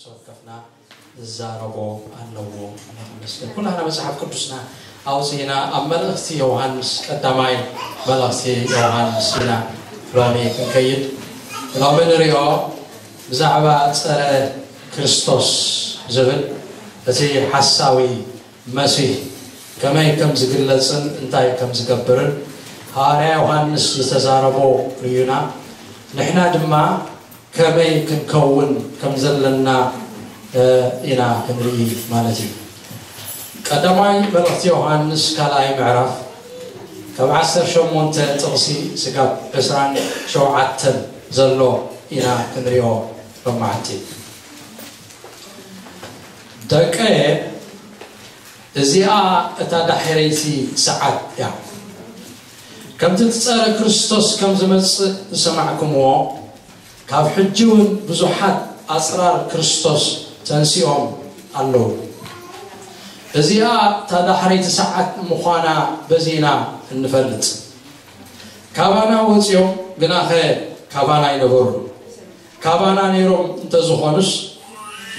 ወከፍና ዝዛረቦ ኣለዎ። ኣምላኽ ይመስገን። ኩላና መጽሓፍ ቅዱስና ኣውጺእና ኣብ መልእኽቲ ዮሃንስ፣ ቀዳማይ መልእኽቲ ዮሃንስ ኢና ሎሚ ክንከይድ። ሎሚ ንሪኦ ብዛዕባ ጸረ ክርስቶስ ዝብል እቲ ሓሳዊ መሲህ ከመይ ከም ዝግለጽን እንታይ ከም ዝገብርን ሃዋርያ ዮሃንስ ዝተዛረቦ ርዩና። ንሕና ድማ ከመይ ክንከውን ከም ዘለና ኢና ክንርኢ ማለት እዩ። ቀዳማይ መልእኽቲ ዮሃንስ ካልኣይ ምዕራፍ ካብ ዓሰርተ ሸሞንተ ጥቕሲ ስጋብ ዕስራን ሸውዓተን ዘሎ ኢና ክንሪኦ። በማዕቲ ደቀ እዚኣ እታ ዳሕረይቲ ሰዓት እያ። ከምቲ ትጸረ ክርስቶስ ከም ዝመጽእ ዝሰማዕኩምዎ፣ ካብ ሕጂ እውን ብዙሓት ኣጽራር ክርስቶስ ተንሲኦም ኣለዉ። እዚኣ እታ ዳሕረይቲ ሰዓት ምዃና በዚና እንፈልጥ። ካባና ወጺኦም ግናኸ ካባና ኣይነበሩን። ካባና ነይሮም እንተዝኾኑስ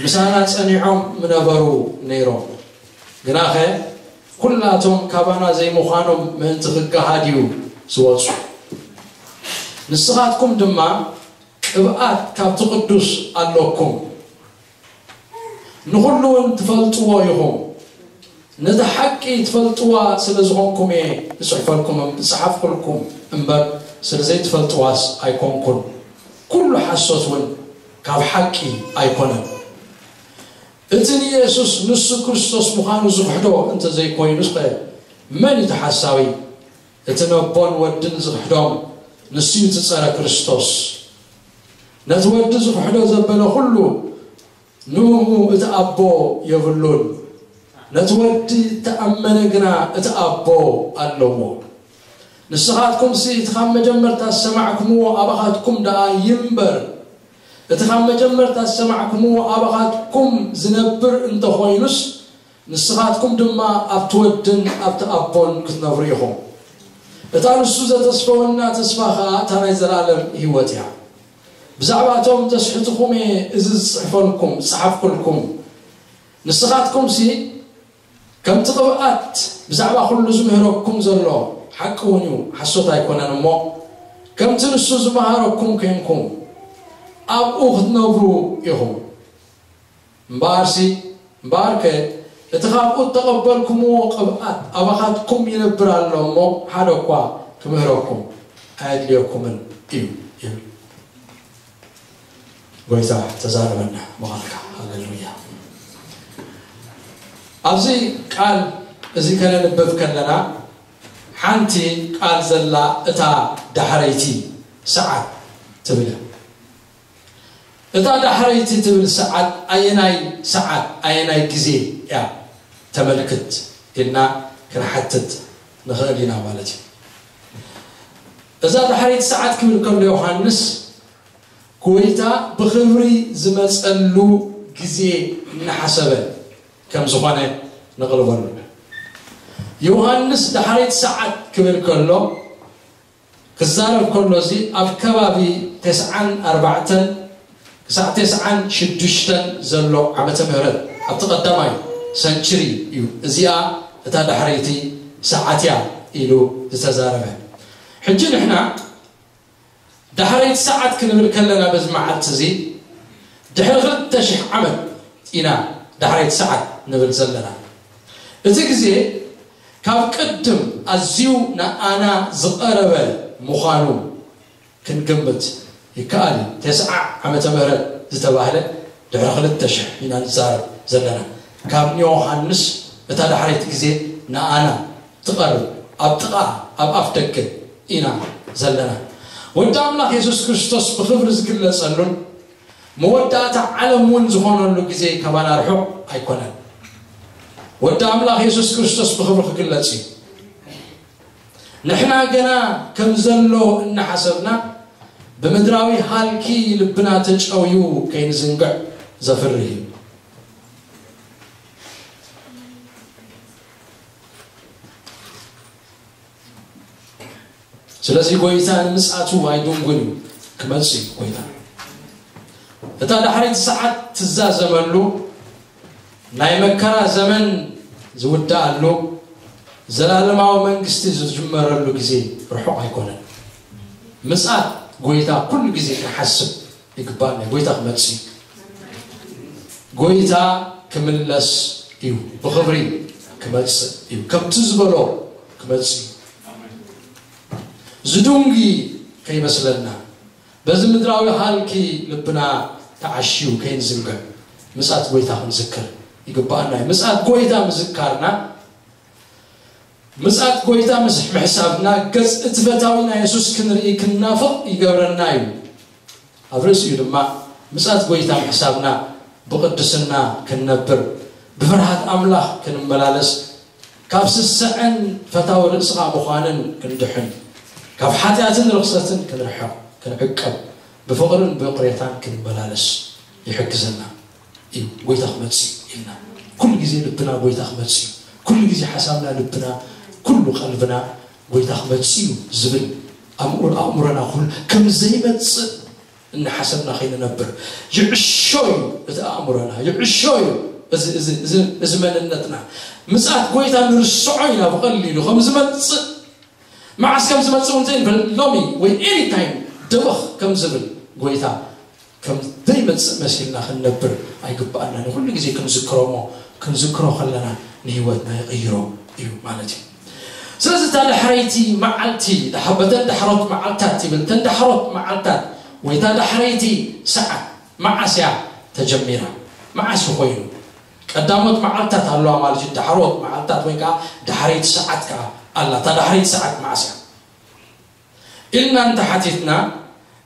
ምሳና ጸኒዖም ምነበሩ ነይሮም። ግናኸ ኩላቶም ካባና ዘይምዃኖም ምእንቲ ክገሃድ እዩ ዝወጹ። ንስኻትኩም ድማ ቅብኣት ካብቲ ቅዱስ ኣለኩም። ንኹሉ እውን ትፈልጥዎ ኢኹም። ነቲ ሓቂ ትፈልጥዋ ስለ ዝኾንኩም እየ ዝጽሕፈልኩም ዝጸሓፍኩልኩም እምበር፣ ስለ ዘይትፈልጥዋስ ኣይኮንኩን። ኩሉ ሓሶት እውን ካብ ሓቂ ኣይኮነን። እቲ ንየሱስ ንሱ ክርስቶስ ምዃኑ ዝኽሕዶ እንተዘይኮይኑስ ኸ መን እዩ እቲ ሓሳዊ? እቲ ነቦን ወድን ዝኽሕዶም ንሱ እዩ እቲ ጸረ ክርስቶስ። ነቲ ወዲ ዝኽሕዶ ዘበለ ኩሉ ንእኡ እቲ ኣቦ የብሉን። ነቲ ወዲ እተኣመነ ግና እቲ ኣቦ ኣለዎ። ንስኻትኩምሲ እቲ ካብ መጀመርታ ዝሰማዕኩምዎ ኣባኻትኩም ደኣ ይንበር። እቲ ካብ መጀመርታ ዝሰማዕኩምዎ ኣባኻትኩም ዝነብር እንተኾይኑስ፣ ንስኻትኩም ድማ ኣብቲ ወድን ኣብቲ ኣቦን ክትነብሩ ኢኹም። እታ ንሱ ዘተስፈወና ተስፋ ኸኣ እታ ናይ ዘለኣለም ህይወት እያ። ብዛዕባ እቶም ዘስሕትኹም እየ እዚ ዝጽሕፈልኩም፣ ዝጸሓፍኩልኩም። ንስኻትኩምሲ ከምቲ ቅብኣት ብዛዕባ ኩሉ ዝምህረኩም ዘሎ ሓቂ እውን እዩ፣ ሓሶት ኣይኮነን እሞ፣ ከምቲ ንሱ ዝመሃረኩም ኴንኩም ኣብኡ ክትነብሩ ኢኹም። እምበኣርሲ፣ እምበኣርከ እቲ ካብኡ እተቐበልኩምዎ ቅብኣት ኣባኻትኩም ይነብር ኣሎ እሞ፣ ሓደ እኳ ክምህረኩም ኣየድልየኩምን እዩ ይብል። ጎይታ ተዛረበና ብቓልካ። ሃሌሉያ። ኣብዚ ቃል እዚ ከነንብብ ከለና ሓንቲ ቃል ዘላ እታ ዳሕረይቲ ሰዓት ትብል እያ። እታ ዳሕረይቲ ትብል ሰዓት ኣየናይ ሰዓት ኣየናይ ግዜ እያ ተመልክት ኢልና ክንሓትት ንኽእል ኢና ማለት እዩ። እዛ ዳሕረይቲ ሰዓት ክብል ከሎ ዮሃንስ ጎይታ ብኽብሪ ዝመጸሉ ግዜ እናሓሰበ ከም ዝኾነ ነቕልበሉ። ዮሃንስ ዳሕረይቲ ሰዓት ክብል ከሎ ክዛረብ ከሎ እዚ ኣብ ከባቢ ተስዓን ኣርባዕተን ክሳዕ ተስዓን ሽዱሽተን ዘሎ ዓመተ ምህረት ኣብቲ ቀዳማይ ሰንችሪ እዩ። እዚኣ እታ ዳሕረይቲ ሰዓት እያ ኢሉ ዝተዛረበ። ሕጂ ንሕና ዳሕረይቲ ሰዓት ክንብል ከለና በዚ መዓልቲ እዚ ድሕሪ ክልተ ሽሕ ዓመት ኢና ዳሕረይቲ ሰዓት ንብል ዘለና። እቲ ግዜ ካብ ቅድም ኣዝዩ ንኣና ዝቐረበ ምዃኑ ክንግምት ይከኣል እዩ። ተስዓ ዓመተ ምህረት ዝተባህለ ድሕሪ ክልተ ሽሕ ኢና ንዛረብ ዘለና። ካብ ንዮሃንስ እታ ዳሕረይቲ ግዜ ንኣና ትቐርብ፣ ኣብ ጥቓ፣ ኣብ ኣፍ ደገ ኢና ዘለና። ወዲ ኣምላኽ የሱስ ክርስቶስ ብኽብሪ ዝግለጸሉን መወዳእታ ዓለም እውን ዝኾነሉ ግዜ ካባና ርሑቕ ኣይኮነን። ወዲ ኣምላኽ የሱስ ክርስቶስ ብኽብሪ ክግለጽ እዩ። ንሕና ገና ከም ዘሎ እናሓሰብና ብምድራዊ ሃልኪ ልብና ተጨውዩ ከይንዝንግዕ ዘፍርህ እዩ። ስለዚ ጎይታ ንምጽኣቱ ኣይድንጉን እዩ፣ ክመጽእ እዩ ጎይታ። እታ ዳሕረይቲ ሰዓት ትዛዘመሉ፣ ናይ መከራ ዘመን ዝውዳኣሉ፣ ዘላለማዊ መንግስቲ ዝጅመረሉ ግዜ ርሑቕ ኣይኮነን። ምጽኣት ጎይታ ኩሉ ግዜ ክንሓስብ ይግባና። ጎይታ ክመጽእ እዩ። ጎይታ ክምለስ እዩ። ብኽብሪ ክመጽእ እዩ። ከምቲ ዝበሎ ክመጽእ እዩ። ዝዱንጊ ከይመስለና፣ በዚ ምድራዊ ሃልኪ ልብና ተዓሽዩ ከይንዝንግዕ፣ ምጽኣት ጎይታ ክንዝክር ይግባኣና እዩ። ምጽኣት ጎይታ ምዝካርና፣ ምጽኣት ጎይታ ምስ ምሕሳብና፣ ገጽ እቲ ፈታዊና የሱስ ክንርኢ ክንናፍቕ ይገብረና እዩ። ኣብ ርእሲኡ ድማ፣ ምጽኣት ጎይታ ምሕሳብና፣ ብቕድስና ክንነብር፣ ብፍርሃት ኣምላኽ ክንመላለስ፣ ካብ ስስዐን ፈታዊ ርእስኻ ምዃንን ክንድሕን፣ ካብ ሓጢኣትን ርኽሰትን ክንርሕቕ፣ ክንዕቀብ፣ ብፍቕርን ብይቕሬታን ክንመላለስ ይሕግዘና እዩ። ጎይታ ክመጽእ እዩ ኢልና ኩሉ ግዜ ልብና ጎይታ ክመጽእ እዩ። ኩሉ ግዜ ሓሳብና፣ ልብና፣ ኩሉ ቀልብና ጎይታ ክመጽእ እዩ ዝብል ኣእምሮ-፣ ኣእምሮና ኩሉ ከም ዘይመጽእ እናሓሰብና ከይንነብር ይዕሾ እዩ እቲ ኣእምሮና፣ ይዕሾ እዩ እዚ፣ እዚ፣ እዚ፣ እዚ መንነትና። ምጽኣት ጎይታ ንርስዖ ኢና ብቐሊሉ ከም ዝመጽእ። መዓስ ከም ዝመጽእ እውን ዘይንፈልጥ፣ ሎሚ ወይ ኤኒ ታይም ደወኽ ከም ዝብል ጎይታ ከም ዘይመጽእ መሲልና ክንነብር ኣይግባኣና። ንኹሉ ግዜ ክንዝክሮ እሞ፣ ክንዝክሮ ከለና ንህይወትና ይቕይሮ እዩ ማለት እዩ። ስለዚ እታ ዳሕረይቲ መዓልቲ፣ ዳሕ-፣ በተን ዳሕሮት መዓልታት ይብል፣ እተን ዳሕሮት መዓልታት ወይ እታ ዳሕረይቲ ሰዓት መዓስ እያ ተጀሚራ? መዓስ ኮይኑ? ቀዳሞት መዓልታት ኣለዋ ማለት እዩ። ዳሕሮት መዓልታት ወይ ከዓ ዳሕረይቲ ሰዓት ከዓ ኣላ። እታ ዳሕረይቲ ሰዓት መዓስ እያ ኢልና እንተሓቲትና፣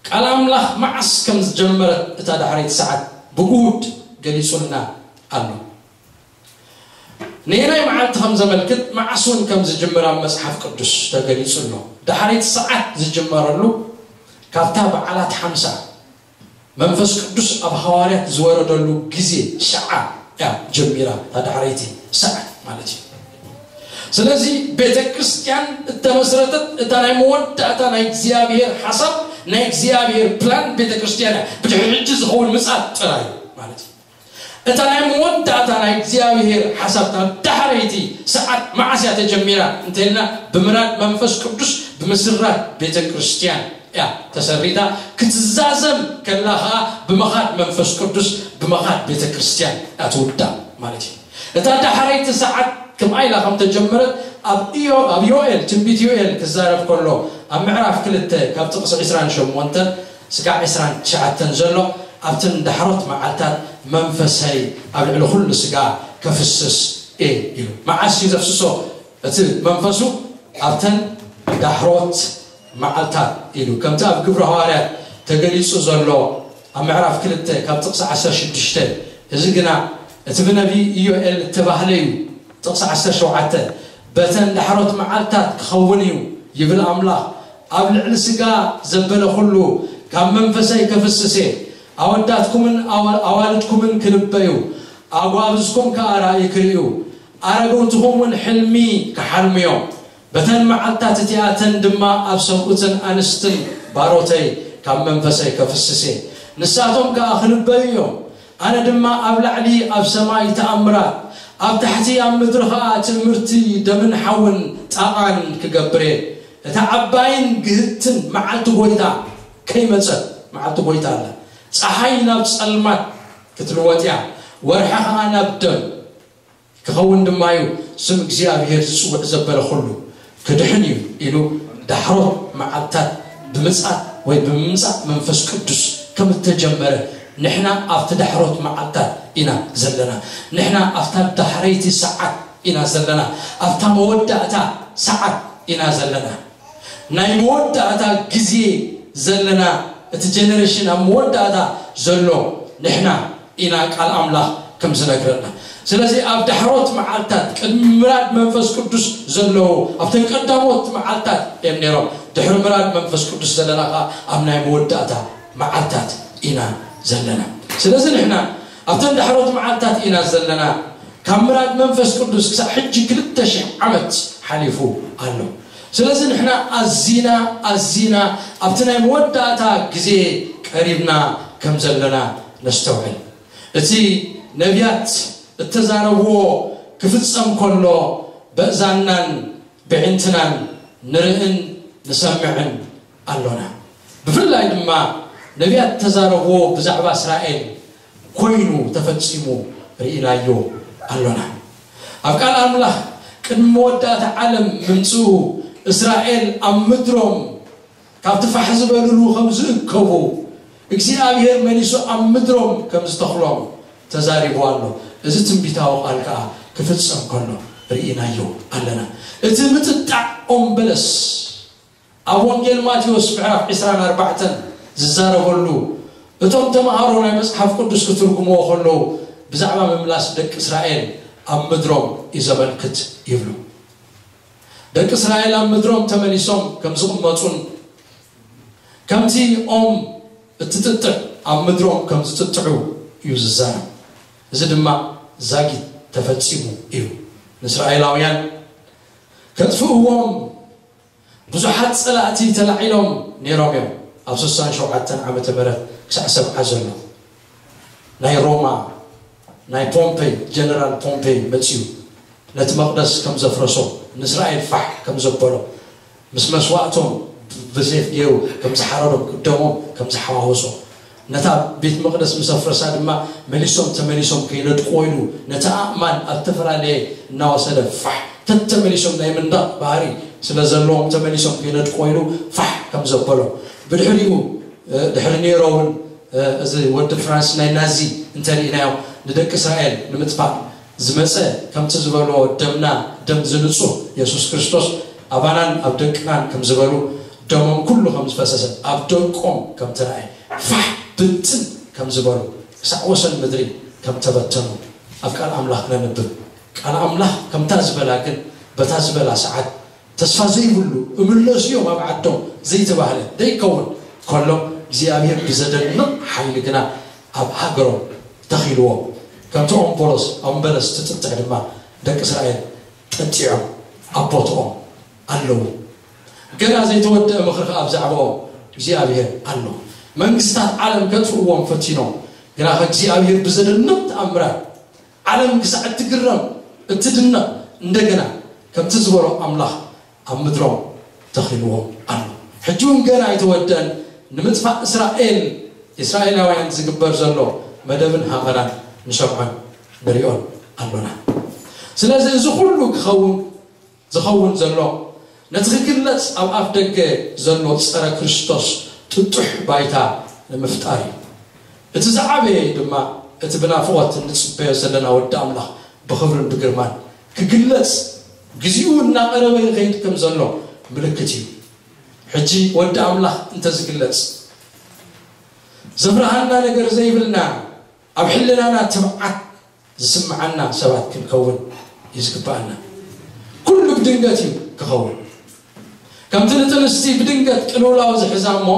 ቃል ኣምላኽ መዓስ ከም ዝጀመረት እታ ዳሕረይቲ ሰዓት ብጉድ ገሊጹልና ኣሎ። ነየናይ መዓልቲ ከም ዘመልክት፣ መዓስ እውን ከም ዝጅምር ኣብ መጽሓፍ ቅዱስ ተገሊጹ ኣሎ። ዳሕረይቲ ሰዓት ዝጅመረሉ ካብታ በዓላት ሓምሳ መንፈስ ቅዱስ ኣብ ሃዋርያት ዝወረደሉ ግዜ ሰዓ እያ ጀሚራ፣ እታ ዳሕረይቲ ሰዓት ማለት እዩ። ስለዚ ቤተ ክርስቲያን እተመስረተት እታ ናይ መወዳእታ ናይ እግዚኣብሔር ሓሳብ፣ ናይ እግዚኣብሔር ፕላን ቤተ ክርስቲያን እያ። ብድሕሪ ሕጂ ዝኸውን ምጽኣት ጥራይ ማለት እዩ። እታ ናይ መወዳእታ ናይ እግዚኣብሔር ሓሳብ፣ እታ ዳሕረይቲ ሰዓት መዓስ እያ ተጀሚራ እንተኢልና፣ ብምራድ መንፈስ ቅዱስ ብምስራት ቤተ ክርስቲያን እያ ተሰሪታ። ክትዛዘም ከላ ኸዓ ብምኻድ መንፈስ ቅዱስ፣ ብምኻድ ቤተ ክርስቲያን እያ ትውዳእ ማለት እዩ። እታ ዳሕረይቲ ሰዓት ከምኣ ኢላ ከም ተጀመረት ኣብ ኢዮ-፣ ኣብ ዮኤል፣ ትንቢት ዮኤል ክዛረብ ከሎ፣ ኣብ ምዕራፍ ክልተ ካብ ጥቕሲ ዕስራን ሸሞንተን ስጋዕ ዕስራን ትሽዓተን ዘሎ፣ ኣብተን ዳሕሮት መዓልታት መንፈሰይ ኣብ ልዕሊ ኩሉ ስጋ ከፍስስ እየ ኢሉ። መዓስ እዩ ዘፍስሶ እቲ መንፈሱ? ኣብተን ዳሕሮት መዓልታት ኢሉ፣ ከምቲ ኣብ ግብሪ ሃዋርያት ተገሊጹ ዘሎ ኣብ ምዕራፍ ክልተ ካብ ጥቕሲ ዓሰርተ ሽዱሽተ። እዚ ግና እቲ ብነቢይ ኢዮኤል እተባህለ እዩ። ጥቕሲ ዓሰርተ ሸውዓተ፣ በተን ዳሕሮት መዓልታት ክኸውን እዩ ይብል ኣምላኽ፣ ኣብ ልዕሊ ስጋ ዘበለ ኩሉ ካብ መንፈሰይ ከፍስስ እየ። ኣወዳትኩምን ኣዋ-፣ ኣዋልድኩምን ክንበዩ፣ ኣጓብዝኩም ከኣ ራእይ ክርእዩ፣ ኣረገውትኹም እውን ሕልሚ ክሓልሙ እዮም። በተን መዓልታት እቲኣተን ድማ ኣብ ሰብኡትን ኣንስትን ባሮተይ ካብ መንፈሰይ ከፍስስ እየ። ንሳቶም ከኣ ክንበዩ እዮም። ኣነ ድማ ኣብ ላዕሊ ኣብ ሰማይ ተኣምራት፣ ኣብ ታሕቲ ኣብ ምድሪ ኸኣ ትእምርቲ ደምን ሓውን ጣቓን ክገብር እየ። እታ ዓባይን ግህድትን መዓልቲ ጐይታ ከይመጸት፣ መዓልቲ ጐይታ ኣላ። ጸሓይ ናብ ጸልማት ክትልወጥ እያ፣ ወርሒ ኸኣ ናብ ደም። ክኸውን ድማ እዩ፣ ስም እግዚኣብሔር ዝጽውዕ ዘበለ ኩሉ ክድሕን እዩ ኢሉ፣ ዳሕሮት መዓልታት ብምጽኣት ወይ ብምምጻእ መንፈስ ቅዱስ ከም እተጀመረ፣ ንሕና ኣብቲ ዳሕሮት መዓልታት ኢና ዘለና። ንሕና ኣብታ ዳሕረይቲ ሰዓት ኢና ዘለና። ኣብታ መወዳእታ ሰዓት ኢና ዘለና። ናይ መወዳእታ ግዜ ዘለና፣ እቲ ጀነሬሽን ኣብ መወዳእታ ዘሎ ንሕና ኢና፣ ቃል ኣምላኽ ከም ዝነግረና። ስለዚ ኣብ ዳሕሮት መዓልታት ቅድሚ ምራድ መንፈስ ቅዱስ ዘለዉ ኣብተን ቀዳሞት መዓልታት እዮም ነይሮም። ድሕሪ ምራድ መንፈስ ቅዱስ ዘለና ከኣ ኣብ ናይ መወዳእታ መዓልታት ኢና ዘለና። ስለዚ ንሕና ኣብተን ዳሕሮት መዓልታት ኢና ዘለና። ካብ ምራድ መንፈስ ቅዱስ ክሳብ ሕጂ ክልተ ሽሕ ዓመት ሓሊፉ ኣሎ። ስለዚ ንሕና ኣዚና፣ ኣዚና ኣብቲ ናይ መወዳእታ ግዜ ቀሪብና ከም ዘለና ነስተውዕል። እቲ ነቢያት እተዛረብዎ ክፍጸም ከሎ በእዛንናን ብዕንትናን ንርእን ንሰምዕን ኣሎና። ብፍላይ ድማ ነቢያት እተዛረብዎ ብዛዕባ እስራኤል ኮይኑ ተፈጺሙ ርኢናዮ ኣሎና። ኣብ ቃል ኣምላኽ ቅድሚ መወዳእታ ዓለም ምምጽኡ እስራኤል ኣብ ምድሮም ካብቲ ፋሕ ዝበልሉ ከም ዝእከቡ እግዚኣብሔር መሊሱ ኣብ ምድሮም ከም ዝተኽሎም ተዛሪቡ ኣሎ። እዚ ትንቢታዊ ቃል ከኣ ክፍጸም ከሎ ርኢናዮ ኣለና። እቲ ምጥጣዕ ኦም በለስ ኣብ ወንጌል ማቴዎስ ምዕራፍ ዕስራን ኣርባዕተን ዝዛረበሉ እቶም ተምሃሮ ናይ መጽሓፍ ቅዱስ ክትርጉምዎ ከለዉ ብዛዕባ ምምላስ ደቂ እስራኤል ኣብ ምድሮም እዩ ዘመልክት ይብሉ። ደቂ እስራኤል ኣብ ምድሮም ተመሊሶም ከም ዝቕመጡን ከምቲ ኦም እትጥጥዕ ኣብ ምድሮም ከም ዝጥጥዑ እዩ ዝዛረብ። እዚ ድማ ዛጊት ተፈጺሙ እዩ። ንእስራኤላውያን ከጥፍእዎም ብዙሓት ጸላእቲ ተላዒሎም ነይሮም እዮም። ኣብ ስሳን ሸውዓተን ዓመተ ምህረት ክሳዕ ሰብዓ ዘሎ ናይ ሮማ ናይ ፖምፔይ ጀነራል ፖምፔይ መጺኡ ነቲ መቕደስ ከም ዘፍረሶ ንእስራኤል ፋሕ ከም ዘበሎ ምስ መስዋእቶም ብሴፍ ገይሩ ከም ዝሓረዶም ቅደሞም ከም ዝሓዋወሶ ነታ ቤት መቕደስ ምስ ኣፍረሳ ድማ መሊሶም ተመሊሶም ከይነድቁ ኢሉ ነቲ ኣእማን ኣብ ዝተፈላለየ እናወሰደ ፋሕ ተተመሊሶም ናይ ምንዳቕ ባህሪ ስለ ዘለዎም ተመሊሶም ከይነድቁ ኢሉ ፋሕ ከም ዘበሎ ብድሕሪኡ ድሕሪ ኔሮ እውን እዚ ወዲ ፍራንስ ናይ ናዚ እንተርኢናዮ ንደቂ እስራኤል ንምጥፋእ ዝመፀ ከምቲ ዝበሎ ደምና ደም ዝንፁህ የሱስ ክርስቶስ ኣባናን ኣብ ደቅናን ከም ዝበሉ ደሞም ኩሉ ከም ዝፈሰሰ ኣብ ደቆም ከም ተራእየ ፋሕ ብትን ከም ዝበሉ ክሳዕ ወሰን ምድሪ ከም ተበተኑ ኣብ ቃል ኣምላኽ ነንብብ። ቃል ኣምላኽ ከምታ ዝበላ ግን በታ ዝበላ ሰዓት ተስፋ ዘይብሉ እምለሱ እዮም ኣብ ዓዶም ዘይተባህለ ደይከውን ከሎ እግዚኣብሔር ብዘደንቕ ሓይሊ ግና ኣብ ሃገሮም ተኺልዎም። ከምቲ ኦም ቦሎስ ኦም በለስ ትጥጥዕ ድማ ደቂ እስራኤል ጠጢዖም ኣብ ቦትኦም ኣለዉ። ገና ዘይተወደአ ምኽሪ ከኣ ብዛዕባኦም እግዚኣብሔር ኣሎ። መንግስታት ዓለም ከጥፍእዎም ፈቲኖም፣ ግና ከእግዚኣብሔር ብዘደንቕ ተኣምራት ዓለም ክሳዕ እትግረም እትድነቕ እንደገና ከምቲ ዝበሎ ኣምላኽ ኣብ ምድሮም ተኺልዎም ኣሎ። ሕጂ እውን ገና ኣይተወደአን። ንምጥፋእ እስራኤል እስራኤላውያን ዝግበር ዘሎ መደብን ሃመራን ንሰምዖን ንሪኦን ኣሎና። ስለዚ እዚ ኩሉ ክኸውን ዝኸውን ዘሎ ነቲ ክግለጽ ኣብ ኣፍ ደገ ዘሎ ጸረ ክርስቶስ ጥጡሕ ባይታ ንምፍጣር እዩ። እቲ ዝዓበየ ድማ እቲ ብናፍቖት እንጽበዮ ዘለና ወዲ ኣምላኽ ብኽብርን ብግርማን ክግለጽ ግዜኡ እናቐረበ ይኸይድ ከም ዘሎ ምልክት እዩ። ሕጂ ወዲ ኣምላኽ እንተዝግለጽ ዘፍርሃና ነገር ዘይብልና ኣብ ሕልናና ትብዓት ዝስምዓና ሰባት ክንከውን እዩ ዝግብኣና። ኩሉ ብድንገት እዩ ክኸውን። ከምቲ ንጥንስቲ ብድንገት ቅልውላው ዝሕዛ እሞ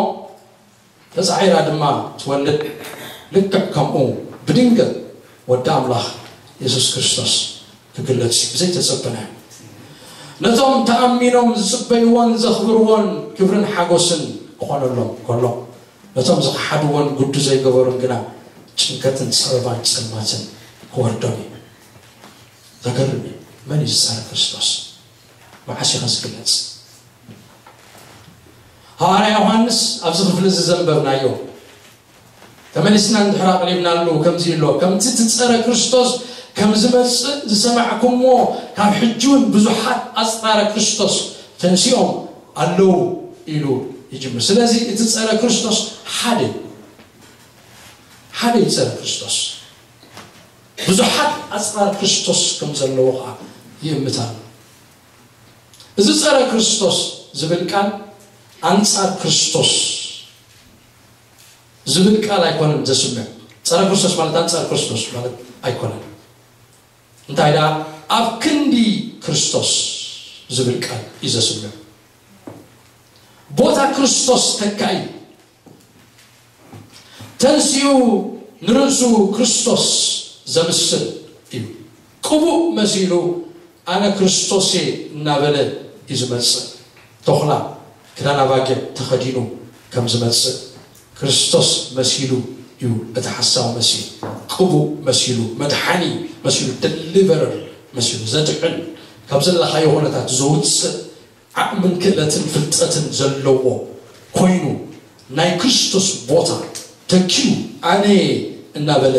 ተጻዒራ ድማ ትወልድ፣ ልክዕ ከምኡ ብድንገት ወዲ ኣምላኽ የሱስ ክርስቶስ ክግለጽ እዩ ብዘይተጸበናዮ። ነቶም ተኣሚኖም ዝጽበይዎን ዘኽብርዎን ክብርን ሓጎስን ክኾነሎም ከሎ ነቶም ዝኸሓድዎን ጉዱ ዘይገበሩን ግና ጭንቀትን ጸበባን ጸልማትን ክወርዶም እዩ። ዘገርም እዩ። መን እዩ ዝጸረ ክርስቶስ? መዓስ እዩ ዝግለጽ? ሃዋርያ ዮሃንስ ኣብዚ ክፍሊ እዚ ዘንበብናዮ ተመሊስና እንድሕር ኣቕሪብናሉ ከምዚ ኣሎ፣ ከምቲ እቲ ጸረ ክርስቶስ ከም ዝመጽእ ዝሰማዕኩምዎ ካብ ሕጂ እውን ብዙሓት ኣጽራረ ክርስቶስ ተንሲኦም ኣለዉ ኢሉ ይጅምር። ስለዚ እቲ ጸረ ክርስቶስ ሓደ ሓደ እዩ ጸረ ክርስቶስ። ብዙሓት ኣጽራር ክርስቶስ ከም ዘለዎ ኸዓ ይእምት ኣሎ። እዚ ጸረ ክርስቶስ ዝብል ቃል ኣንጻር ክርስቶስ ዝብል ቃል ኣይኮነን ዘስምዕ። ጸረ ክርስቶስ ማለት ኣንጻር ክርስቶስ ማለት ኣይኮነን። እንታይ ደኣ ኣብ ክንዲ ክርስቶስ ዝብል ቃል እዩ ዘስምዕ። ቦታ ክርስቶስ ተካኢ ተንሲኡ ንርእሱ ክርስቶስ ዘምስል እዩ። ቅቡእ መሲሉ ኣነ ክርስቶስ እየ እናበለ እዩ ዝመጽእ። ተኹላ ክዳን ኣባጊዕ ተኸዲኑ ከም ዝመጽእ ክርስቶስ መሲሉ እዩ። እቲ ሓሳዊ መሲህ ቅቡእ መሲሉ፣ መድሓኒ መሲሉ፣ ደሊቨረር መሲሉ፣ ዘድሕን፣ ካብ ዘለኻዮ ኩነታት ዘውፅእ ዓቕምን ክእለትን ፍልጠትን ዘለዎ ኮይኑ፣ ናይ ክርስቶስ ቦታ ተኪኡ፣ ኣነ እናበለ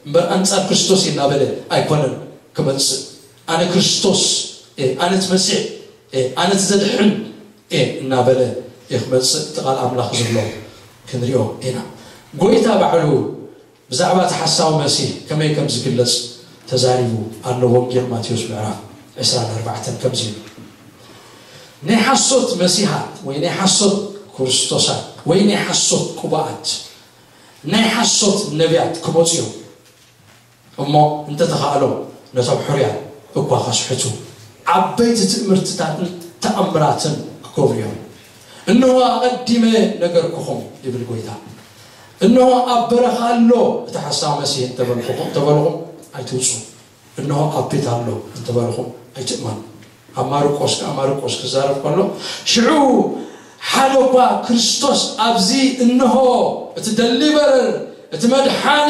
እምበር፣ ኣንጻር ክርስቶስ እናበለ ኣይኮነን ክመጽእ። ኣነ ክርስቶስ እየ፣ ኣነ እቲ መሲሕ እየ፣ ኣነ እቲ ዘድሕን እየ እናበለ እየ ክመጽእ፣ እቲ ቃል ኣምላኽ ዝብሎ ክንሪኦ ኢና። ጎይታ ባዕሉ ብዛዕባ እቲ ሓሳዊ መሲህ ከመይ ከም ዝግለጽ ተዛሪቡ ኣሎ። ወንጌል ማቴዎስ ምዕራፍ ዕስራን ኣርባዕተን ከምዚ እዩ። ናይ ሓሶት መሲሃት ወይ ናይ ሓሶት ክርስቶሳት ወይ ናይ ሓሶት ቅቡኣት፣ ናይ ሓሶት ነቢያት ክመጹ እዮም። እሞ እንተተኻእሎ ነቶም ሕሩያት እኳ ከስሕቱ፣ ዓበይቲ ትእምርትታትን ተኣምራትን ክገብሩ እዮም። እንሆ ኣቐዲመ ነገርኩኹም፣ ይብል ጎይታ። እንሆ ኣብ በረኻ ኣሎ እቲ ሓሳዊ መሲህ እንተበልኩኹም፣ እንተበልኹም ኣይትውጹ። እንሆ ኣብ ቤት ኣሎ እንተበልኹም ኣይትእመኑ። ኣብ ማርቆስ ከኣ፣ ማርቆስ ክዛረብ ከሎ፣ ሽዑ ሓደ እኳ ክርስቶስ ኣብዚ እንሆ እቲ ደሊቨረር፣ እቲ መድሓኒ፣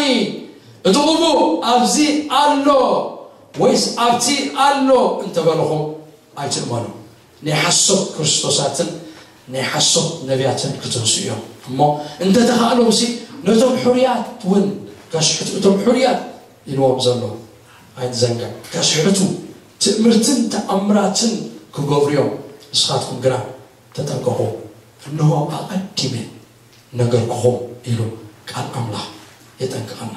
እቲ ቅቡእ ኣብዚ ኣሎ ወይስ ኣብቲ ኣሎ እንተበልኹም ኣይትእመኑ። ናይ ሓሶት ክርስቶሳትን ናይ ሓሶት ነቢያትን ክትንሱ እዮም። እሞ እንተተኻእሎምሲ ነቶም ሕሩያት እውን ከስሕቱ፣ እቶም ሕሩያት ኢልዎም ዘሎ ኣይንዘንግዕ፣ ከስሕቱ ትእምርትን ተኣምራትን ክገብሩ እዮም። ንስኻትኩም ግና ተጠንቀቑ፣ እንሆ ኣቐዲመ ነገርኩኹም ኢሉ ቃል ኣምላኽ የጠንቅቐና።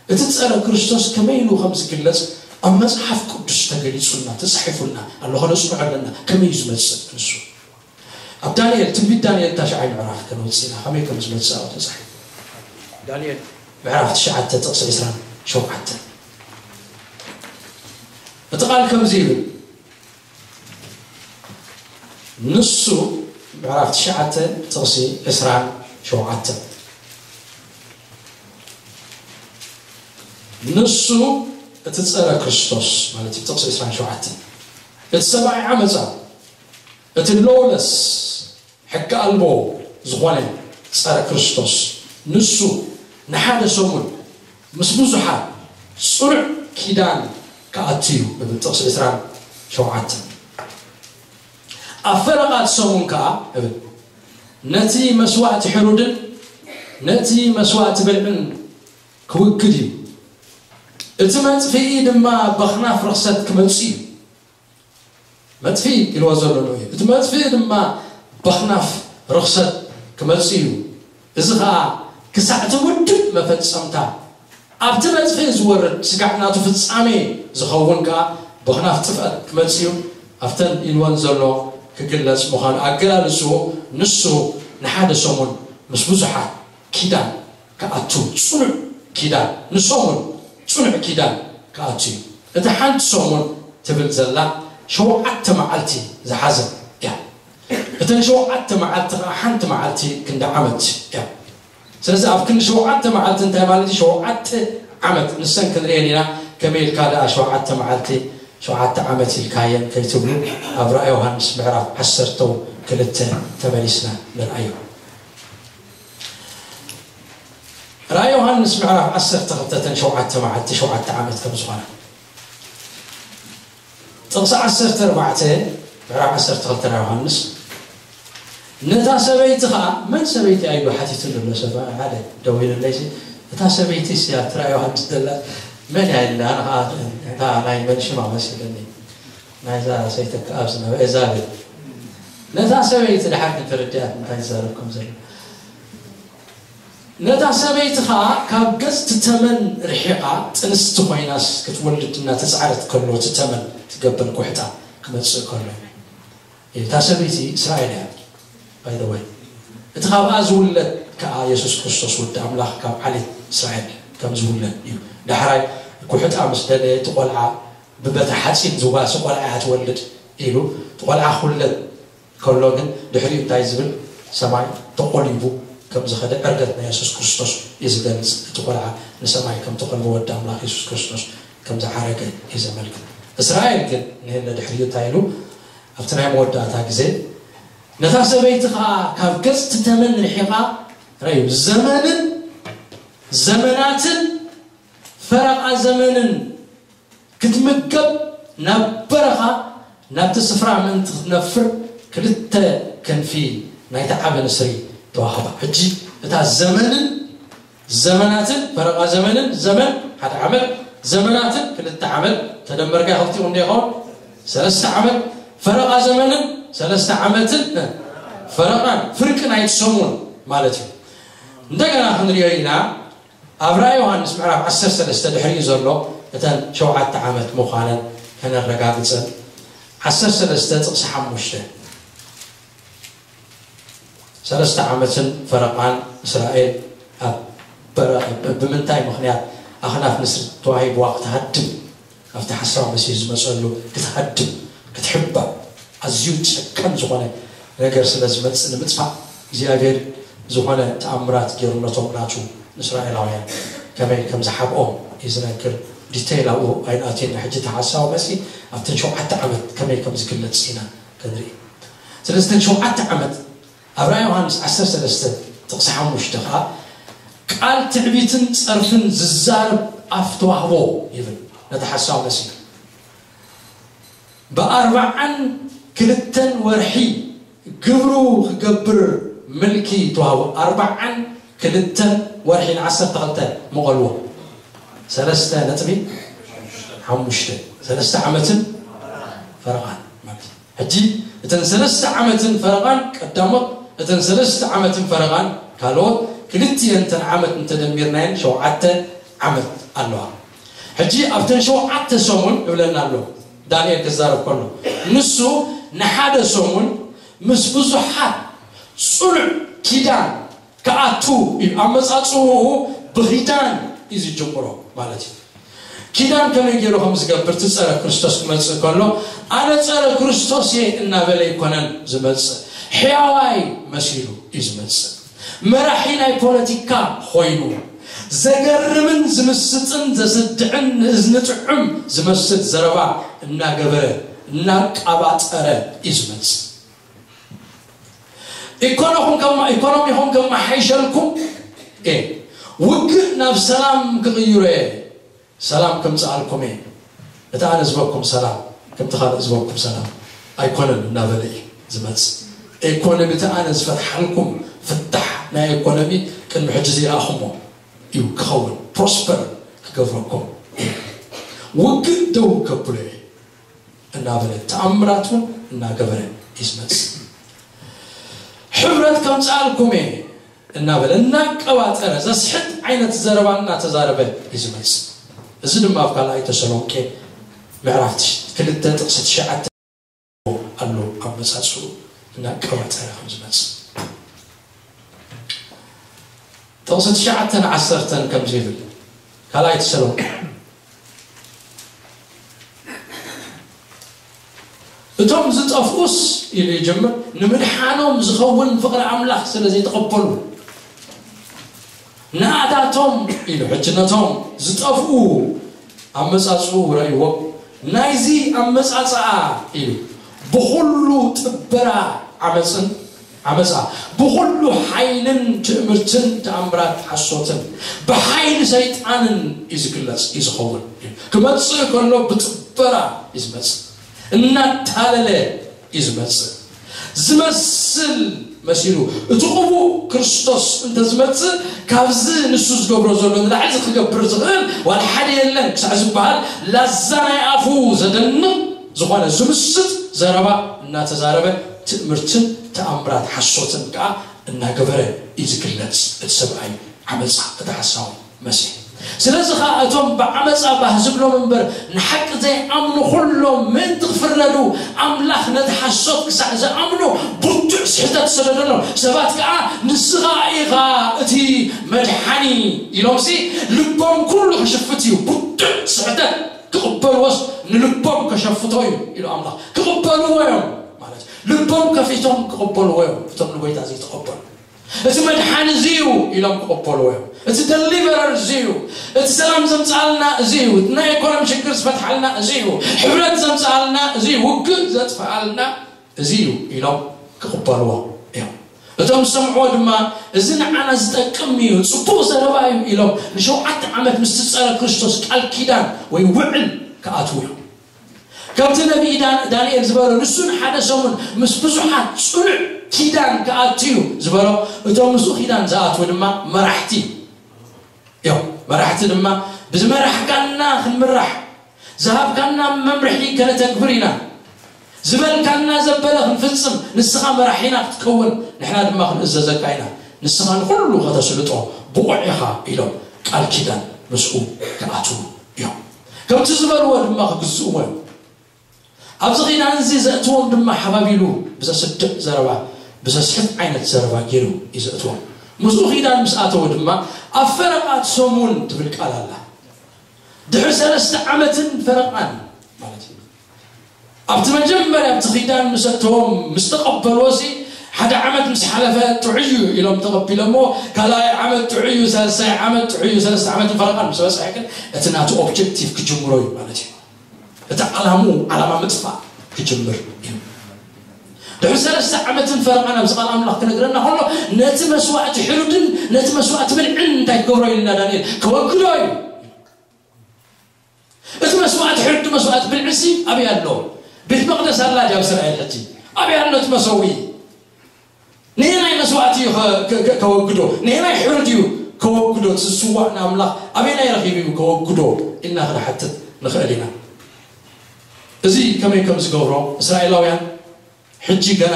እቲ ጸረ ክርስቶስ ከመይ ኢሉ ከም ዝግለጽ ኣብ መጽሓፍ ቅዱስ ተገሊጹልና፣ ተጻሒፉልና ኣሎ። ከነጽንዖ ኣለና። ከመይ እዩ ዝመጽእ ንሱ? ኣብ ዳንኤል፣ ትንቢት ዳንኤል ታሽዓይ ምዕራፍ ከነውጽእ ኢና። ከመይ ከም ዝመጽእ ኣብኡ ተጻሒፉ። ዳንኤል ምዕራፍ ትሽዓተ ጥቕሲ ዕስራን ሸውዓተን። እቲ ቃል ከምዚ ይብል፣ ንሱ፣ ምዕራፍ ትሽዓተ ጥቕሲ ዕስራን ሸውዓተን። ንሱ እቲ ጸረ ክርስቶስ ማለት እዩ። ጥቕሲ ዕስራን ሸውዓተን፣ እቲ ሰብኣይ ዓመጻ፣ እቲ ሎውለስ፣ ሕጊ ኣልቦ ዝኾነ ጸረ ክርስቶስ፣ ንሱ ንሓደ ሰሙን ምስ ብዙሓት ጽኑዕ ኪዳን ክኣቱ እዩ፣ እብል ጥቕሲ ዕስራን ሸውዓተን። ኣብ ፈረቓ እቲ ሰሙን ከኣ፣ እብል፣ ነቲ መስዋእቲ ሕሩድን ነቲ መስዋእቲ ብልዕን ክውግድ እዩ። እቲ መጥፍኢ ድማ በኽናፍ ርኽሰት ክመጽእ እዩ። መጥፍኢ ኢልዎ ዘሎ ንኡ እዩ። እቲ መጥፍኢ ድማ በኽናፍ ርኽሰት ክመጽእ እዩ። እዚ ኸኣ ክሳዕ እቲ ውድብ መፈጸምታ፣ ኣብቲ መጥፍኢ ዝወርድ ስጋዕ ናቱ ፍጻሜ ዝኸውን ከኣ በኽናፍ ጥፍኣት ክመጽእ እዩ። ኣብተን ኢልወን ዘሎ ክግለጽ ምዃኑ ኣገላልጽኡ፣ ንሱ ንሓደ ሰሙን ምስ ብዙሓት ኪዳን ክኣቱ፣ ጽኑዕ ኪዳን፣ ንሰሙን ጽኑዕ ኪዳን ክኣቱ እዩ። እታ ሓንቲ ሰሙን ትብል ዘላ ሸውዓተ መዓልቲ ዝሓዘ እያ። እተን ሸውዓተ መዓልቲ ኸዓ ሓንቲ መዓልቲ ክንዲ ዓመት እያ። ስለዚ ኣብ ክንዲ ሸውዓተ መዓልቲ እንታይ ማለት እዩ? ሸውዓተ ዓመት። ንሰን ክንሪኤን ኢና። ከመይ ኢልካ ደኣ ሸውዓተ መዓልቲ ሸውዓተ ዓመት ኢልካየን ከይትብሉ፣ ኣብ ራእይ ዮሃንስ ምዕራፍ ዓሰርተ ክልተ ተመሊስና ንርኣዮ። ራእይ ዮሃንስ ምዕራፍ ዓሰርተ ክልተ፣ እተን ሸውዓተ መዓልቲ ሸውዓተ ዓመት ከም ዝኾና። ጥቕሲ ዓሰርተ ኣርባዕተ፣ ምዕራፍ ዓሰርተ ክልተ ራእይ ዮሃንስ፣ ነታ ሰበይቲ ኸዓ፣ መን ሰበይቲ ኢሉ ሓቲቱኒ ኣሎ ሰብ፣ ሓደ ደዊሉለይሲ፣ እታ ሰበይቲ እስያ ኣብቲ ራእይ ዮሃንስ ዘላ መን እያ ኢልና፣ ኣነ ኸዓ እታ ናይ መን ሽማ መሲለኒ፣ ናይዛ ሰይተካ ኣብ ዝነበረ ኤዛቤል። ነታ ሰበይቲ ድሓር ግን ተረዲኣት እንታይ ዝዛረብ ከም ዘሎ። ነታ ሰበይቲ ኸዓ ካብ ገጽ እቲ ተመን ርሒቓ ጥንስቲ ኮይናስ ክትወልድ እናተጻዕረት ከሎ እቲ ተመን ትገብር ቁሕጣ ክመጽእ ከሎ እዩ። እታ ሰበይቲ እስራኤል እያ፣ by the way። እቲ ካብኣ ዝውለድ ከኣ የሱስ ክርስቶስ ወዲ ኣምላኽ ካብ ዓሌት እስራኤል ከም ዝውለድ እዩ። ዳሕራይ ቁሕጣ ምስ ደለየ እቲ ቆልዓ ብበታ ሓጺን ዝዋሲ ቆልዓ እያ ትወልድ ኢሉ እቲ ቆልዓ ክውለድ ከሎ ግን ድሕሪኡ እንታይ ዝብል? ሰማይ ተቆሊቡ ከም ዝኸደ ዕርገት ናይ የሱስ ክርስቶስ እዩ ዝገልጽ። እቲ ቆልዓ ንሰማይ ከም ተቆልበ ወዲ ኣምላኽ የሱስ ክርስቶስ ከም ዝዓረገ እዩ ዘመልክት። እስራኤል ግን ንህለ ድሕሪኡ እንታይ ኢሉ? ኣብቲ ናይ መወዳእታ ግዜ ነታ ሰበይቲ ኸዓ ካብ ገጽ እቲ ተመን ርሒቓ ረዩ ዘመንን ዘመናትን ፈረቓ ዘመንን ክትምገብ ናብ በረኻ ናብቲ ስፍራ ምእንቲ ክትነፍር ክልተ ክንፊ ናይቲ ዓቢ ንስሪ ተዋህባ። ሕጂ እታ ዘመንን ዘመናትን ፈረቓ ዘመንን ዘመን ሓደ ዓመት ዘመናትን ክልተ ዓመት ተደመርካ ክልቲኡ እንደ ይኸውን ሰለስተ ዓመት ፈረቓ ዘመንን ሰለስተ ዓመትን ፈረቓን ፍርቂ ናይቲ ሰሙን ማለት እዩ። እንደገና ክንሪኦ ኢና። ኣብ ራእይ ዮሃንስ ምዕራፍ ዓሰርተ ሰለስተ ድሕሪኡ ዘሎ እተን ሸውዓተ ዓመት ምዃነን ከነረጋግጸን። ዓሰርተ ሰለስተ ጥቕሲ ሓሙሽተ። ሰለስተ ዓመትን ፈረቓን እስራኤል ኣብ በረ-፣ ብምንታይ ምኽንያት ኣኽናፍ ንስሪ ተዋሂብዋ ክትሃድም ኣብቲ ሓሳዊ መሲሕ ዝመጸሉ ክትሃድም ክትሕባእ ኣዝዩ ጨካን ዝኾነ ነገር ስለ ዝመጽእ ንምጥፋእ እግዚኣብሔር ዝኾነ ተኣምራት ገይሩ ነቶም ናቱ ንእስራኤላውያን ከመይ ከም ዝሓብኦም እዩ ዝነግር። ዲቴይል ኣብኡ ኣይንኣትየና። ሕጂ እቲ ሓሳዊ መሲሕ ኣብተን ሸውዓተ ዓመት ከመይ ከም ዝግለጽ ኢና ክንርኢ። ስለዚ እተን ሸውዓተ ዓመት ኣብ ራእይ ዮሃንስ ዓሰርተ ሰለስተ ጥቕሲ ሓሙሽተ ኸዓ ቃል ትዕቢትን ጸርፍን ዝዛረብ ኣፍ ተዋህቦ ይብል ነቲ ሓሳዊ መሲሕ። ብኣርባዓን ክልተን ወርሒ ግብሩ ክገብር ምልኪ ተዋህቦ። ኣርባዓን ክልተን ወርሒ ንዓሰርተ ክልተ መቐልዎ ሰለስተ ነጥቢ ሓሙሽተ ሰለስተ ዓመትን ፈረቓን ማለት እዩ። ሕጂ እተን ሰለስተ ዓመትን ፈረቓን ቀዳሞት እተን ሰለስተ ዓመትን ፈረቓን ካልኦት ክልቲኤን እተን ዓመት እንተደሚርናየን ሸውዓተ ዓመት ኣለዋ። ሕጂ ኣብተን ሸውዓተ ሰሙን እብለና ኣሎ ዳንኤል ክዛረብ ከሎ ንሱ ንሓደ ሰሙን ምስ ብዙሓት ጽኑዕ ኪዳን ክኣቱ እዩ። ኣመጻጽኡ ብኺዳን እዩ ዝጅምሮ ማለት እዩ። ኪዳን ከመይ ገይሩ ከም ዝገብር እቲ ጸረ ክርስቶስ ክመጽእ ከሎ ኣነ ጸረ ክርስቶስ እየ እናበለ ኣይኮነን ዝመጽእ፣ ሕያዋይ መሲሉ እዩ ዝመጽእ። መራሒ ናይ ፖለቲካ ኮይኑ ዘገርምን ዝምስጥን ዘስድዕን ንእዝኒ ጥዑም ዝመስል ዘረባ እናገበረ እናቃባጠረ እዩ ዝመጽእ። ኢኮኖኹም ከማ-፣ ኢኮኖሚኹም ከማሓይሸልኩም እየ፣ ውግእ ናብ ሰላም ክቕይሮ እየ፣ ሰላም ከምጽኣልኩም እየ። እቲ ኣነ ዝበኩም ሰላም ከምቲ ካልእ ዝበኩም ሰላም ኣይኮነን እናበለ እዩ ዝመጽእ። ኢኮኖሚ እቲ ኣነ ዝፈትሓልኩም ፍታሕ ናይ ኢኮኖሚ ቅድሚ ሕጂ ዘይረኣኹሞ እዩ ክኸውን፣ ፕሮስፐር ክገብረኩም እየ። ውግእ ደው ከብሎ እየ እናበለ ተኣምራት እውን እናገበረ እዩ ዝመጽእ። ሕብረት ከምጽኣልኩም እየ እናበለ እናቀባጠረ ዘስሕት ዓይነት ዘረባ እናተዛረበ እዩ ዝመጽእ። እዚ ድማ ኣብ ካልኣይ ተሰሎንቄ ምዕራፍ ትሽ-፣ ክልተ ጥቕሲ ትሽዓተ ኣሎ ኣመጻጽኡ እናቀባጠረ ከም ዝመጽእ። ጥቕሲ ትሽዓተን ዓሰርተን ከምዚ ይብል፣ ካልኣይ ተሰሎንቄ እቶም ዝጠፍኡስ ኢሉ ይጀምር፣ ንምድሓኖም ዝኸውን ፍቕሪ ኣምላኽ ስለ ዘይተቐበሉ፣ ንኣታቶም ኢሉ፣ ሕጂ ነቶም ዝጠፍኡ ኣመጻጽኡ ረእይዎም፣ ናይዚ ኣመጻጽኣ ኢሉ፣ ብኹሉ ጥበራ ዓመጽን ዓመጻ፣ ብኹሉ ሓይልን ትእምርትን ተኣምራት ሓሶትን ብሓይሊ ሰይጣንን እዩ ዝግለጽ እዩ ዝኸውን። ክመጽእ ከሎ ብጥበራ እዩ ዝመጽእ፣ እናታለለ እዩ ዝመጽእ። ዝመስል መሲሉ እቲ ቅቡእ ክርስቶስ እንተዝመጽእ ካብዚ ንሱ ዝገብሮ ዘሎ ንላዕሊ ክገብር ዝኽእል ዋላ ሓደ የለን ክሳዕ ዝበሃል ላዛ ናይ ኣፉ ዘደንቕ ዝኾነ ዝምስጥ ዘረባ እናተዛረበ ትእምርትን ተኣምራት ሓሶትን ከዓ እናገበረ እዩ ዝግለጽ እቲ ሰብኣይ ዓመፃ፣ እቲ ሓሳዊ መሲሕ። ስለዚ ከዓ እቶም ብዓመፃ ባህ ዝብሎም እምበር ንሓቂ ዘይኣምኑ ኩሎም ምእንቲ ክፍረዱ ኣምላኽ ነቲ ሓሶት ክሳዕ ዝኣምኑ ብርቱዕ ስሕተት ሰደደሎም። ሰባት ከዓ ንስኻ ኢኻ እቲ መድሓኒ ኢሎምሲ ልቦም ኩሉ ክሽፍት እዩ። ብርቱዕ ስሕተት ክቕበልዎስ ንልቦም ከሸፍቶ እዩ ኢሉ ኣምላኽ። ክቕበልዎ እዮም ማለት እዩ። ልቦም ከፊቶም ክቕበልዎ እዮም እቶም ንጎይታ ዘይተቐበሉ። እቲ መድሓኒ እዚ እዩ ኢሎም ክቕበልዎ እዮም። እቲ ደሊቨረር እዚ እዩ። እቲ ሰላም ዘምፅኣልና እዚ እዩ። እቲ ናይ ኢኮኖሚ ሽግር ዝፈትሓልና እዚ እዩ። ሕብረት ዘምፅኣልና እዚ እዩ። ውግእ ዘጥፍኣልና እዚ እዩ ኢሎም ክቕበልዎ እዮም። እቶም ዝሰምዕዎ ድማ፣ "እዚ ንዓና ዝጠቅም እዩ፣ ጽቡቕ ዘረባ እዩ" ኢሎም ንሸውዓተ ዓመት ምስቲ ጸረ ክርስቶስ ቃል ኪዳን ወይ ውዕል ክኣትዉ እዮም። ከምቲ ነቢይ ዳን-፣ ዳንኤል ዝበሎ፣ ንሱ ንሓደ ሰሙን ምስ ብዙሓት ጽኑዕ ኪዳን ክኣቱ እዩ ዝበሎ፣ እቶም ምስኡ ኪዳን ዝኣትዉ ድማ መራሕቲ እዮም። መራሕቲ ድማ፣ "ብዝመራሕካና ክንምራሕ፣ ዝሃብካና መምርሒ ከነተግብር ኢና፣ ዝበልካና ዘበለ ክንፍጽም፣ ንስኻ መራሒና ክትከውን፣ ንሕና ድማ ክንእዘዘካ ኢና፣ ንስኻ ንኹሉ ከተስልጦ ብቑዕ ኢኻ" ኢሎም ቃል ኪዳን ምስኡ ክኣትዉ እዮም። ከምቲ ዝበልዎ ድማ ክግዝእዎ እዮም። ኣብዚ ኺዳን እዚ ዘእትዎም ድማ ሓባቢሉ ብዘስድዕ ዘረባ፣ ብዘስሕት ዓይነት ዘረባ ገይሩ እዩ ዘእትዎም። ምስኡ ኺዳን ምስ ኣተወ ድማ፣ "ኣብ ፈረቓ ሰሙን" ትብል ቃል ኣላ። ድሕሪ ሰለስተ ዓመትን ፈረቓን ማለት እዩ። ኣብቲ መጀመርያ ኣብቲ ኺዳን ምስ ኣተዎም፣ ምስ ተቐበልዎ ሲ፣ ሓደ ዓመት ምስ ሓለፈ ጥዑይ እዩ ኢሎም ተቐቢሎሞ፣ ካልኣይ ዓመት ጥዑይ እዩ፣ ሳልሳይ ዓመት ጥዑይ እዩ፣ ሰለስተ ዓመትን ፈረቓን ምስ በጽሐ ግን እቲ ናቱ ኦብጀክቲቭ ክጅምሮ እዩ ማለት እዩ። እቲ ዓላሙ ዓላማ ምጥፋእ ክጅምር እዩ። ድሕሪ ሰለስተ ዓመትን ፈረቓን ኣብዚ ቃል ኣምላኽ ክነግረና ከሎ፣ ነቲ መስዋእቲ ሕሩድን ነቲ መስዋእቲ ብልዕን እንታይ ክገብሮ ኢልና ዳንኤል? ከወግዶ እዩ። እቲ መስዋእቲ ሕሩድ መስዋእቲ ብልዕሲ ኣበይ ኣሎ? ቤት መቕደስ ኣላ ድያ ኣብ እስራኤል ሕጂ? ኣበይ ኣሎ እቲ መሰዊ? ነየናይ መስዋእቲ እዩ ከ-፣ ከ-፣ ከ-፣ ከወግዶ? ነየናይ ሕሩድ እዩ ከወግዶ? እቲ ዝስዋእ ንኣምላኽ ኣበየናይ ረኺቡ እዩ ከወግዶ? ኢልና ክንሓትት ንኽእል ኢና። እዚ ከመይ ከም ዝገብሮ እስራኤላውያን ሕጂ ገና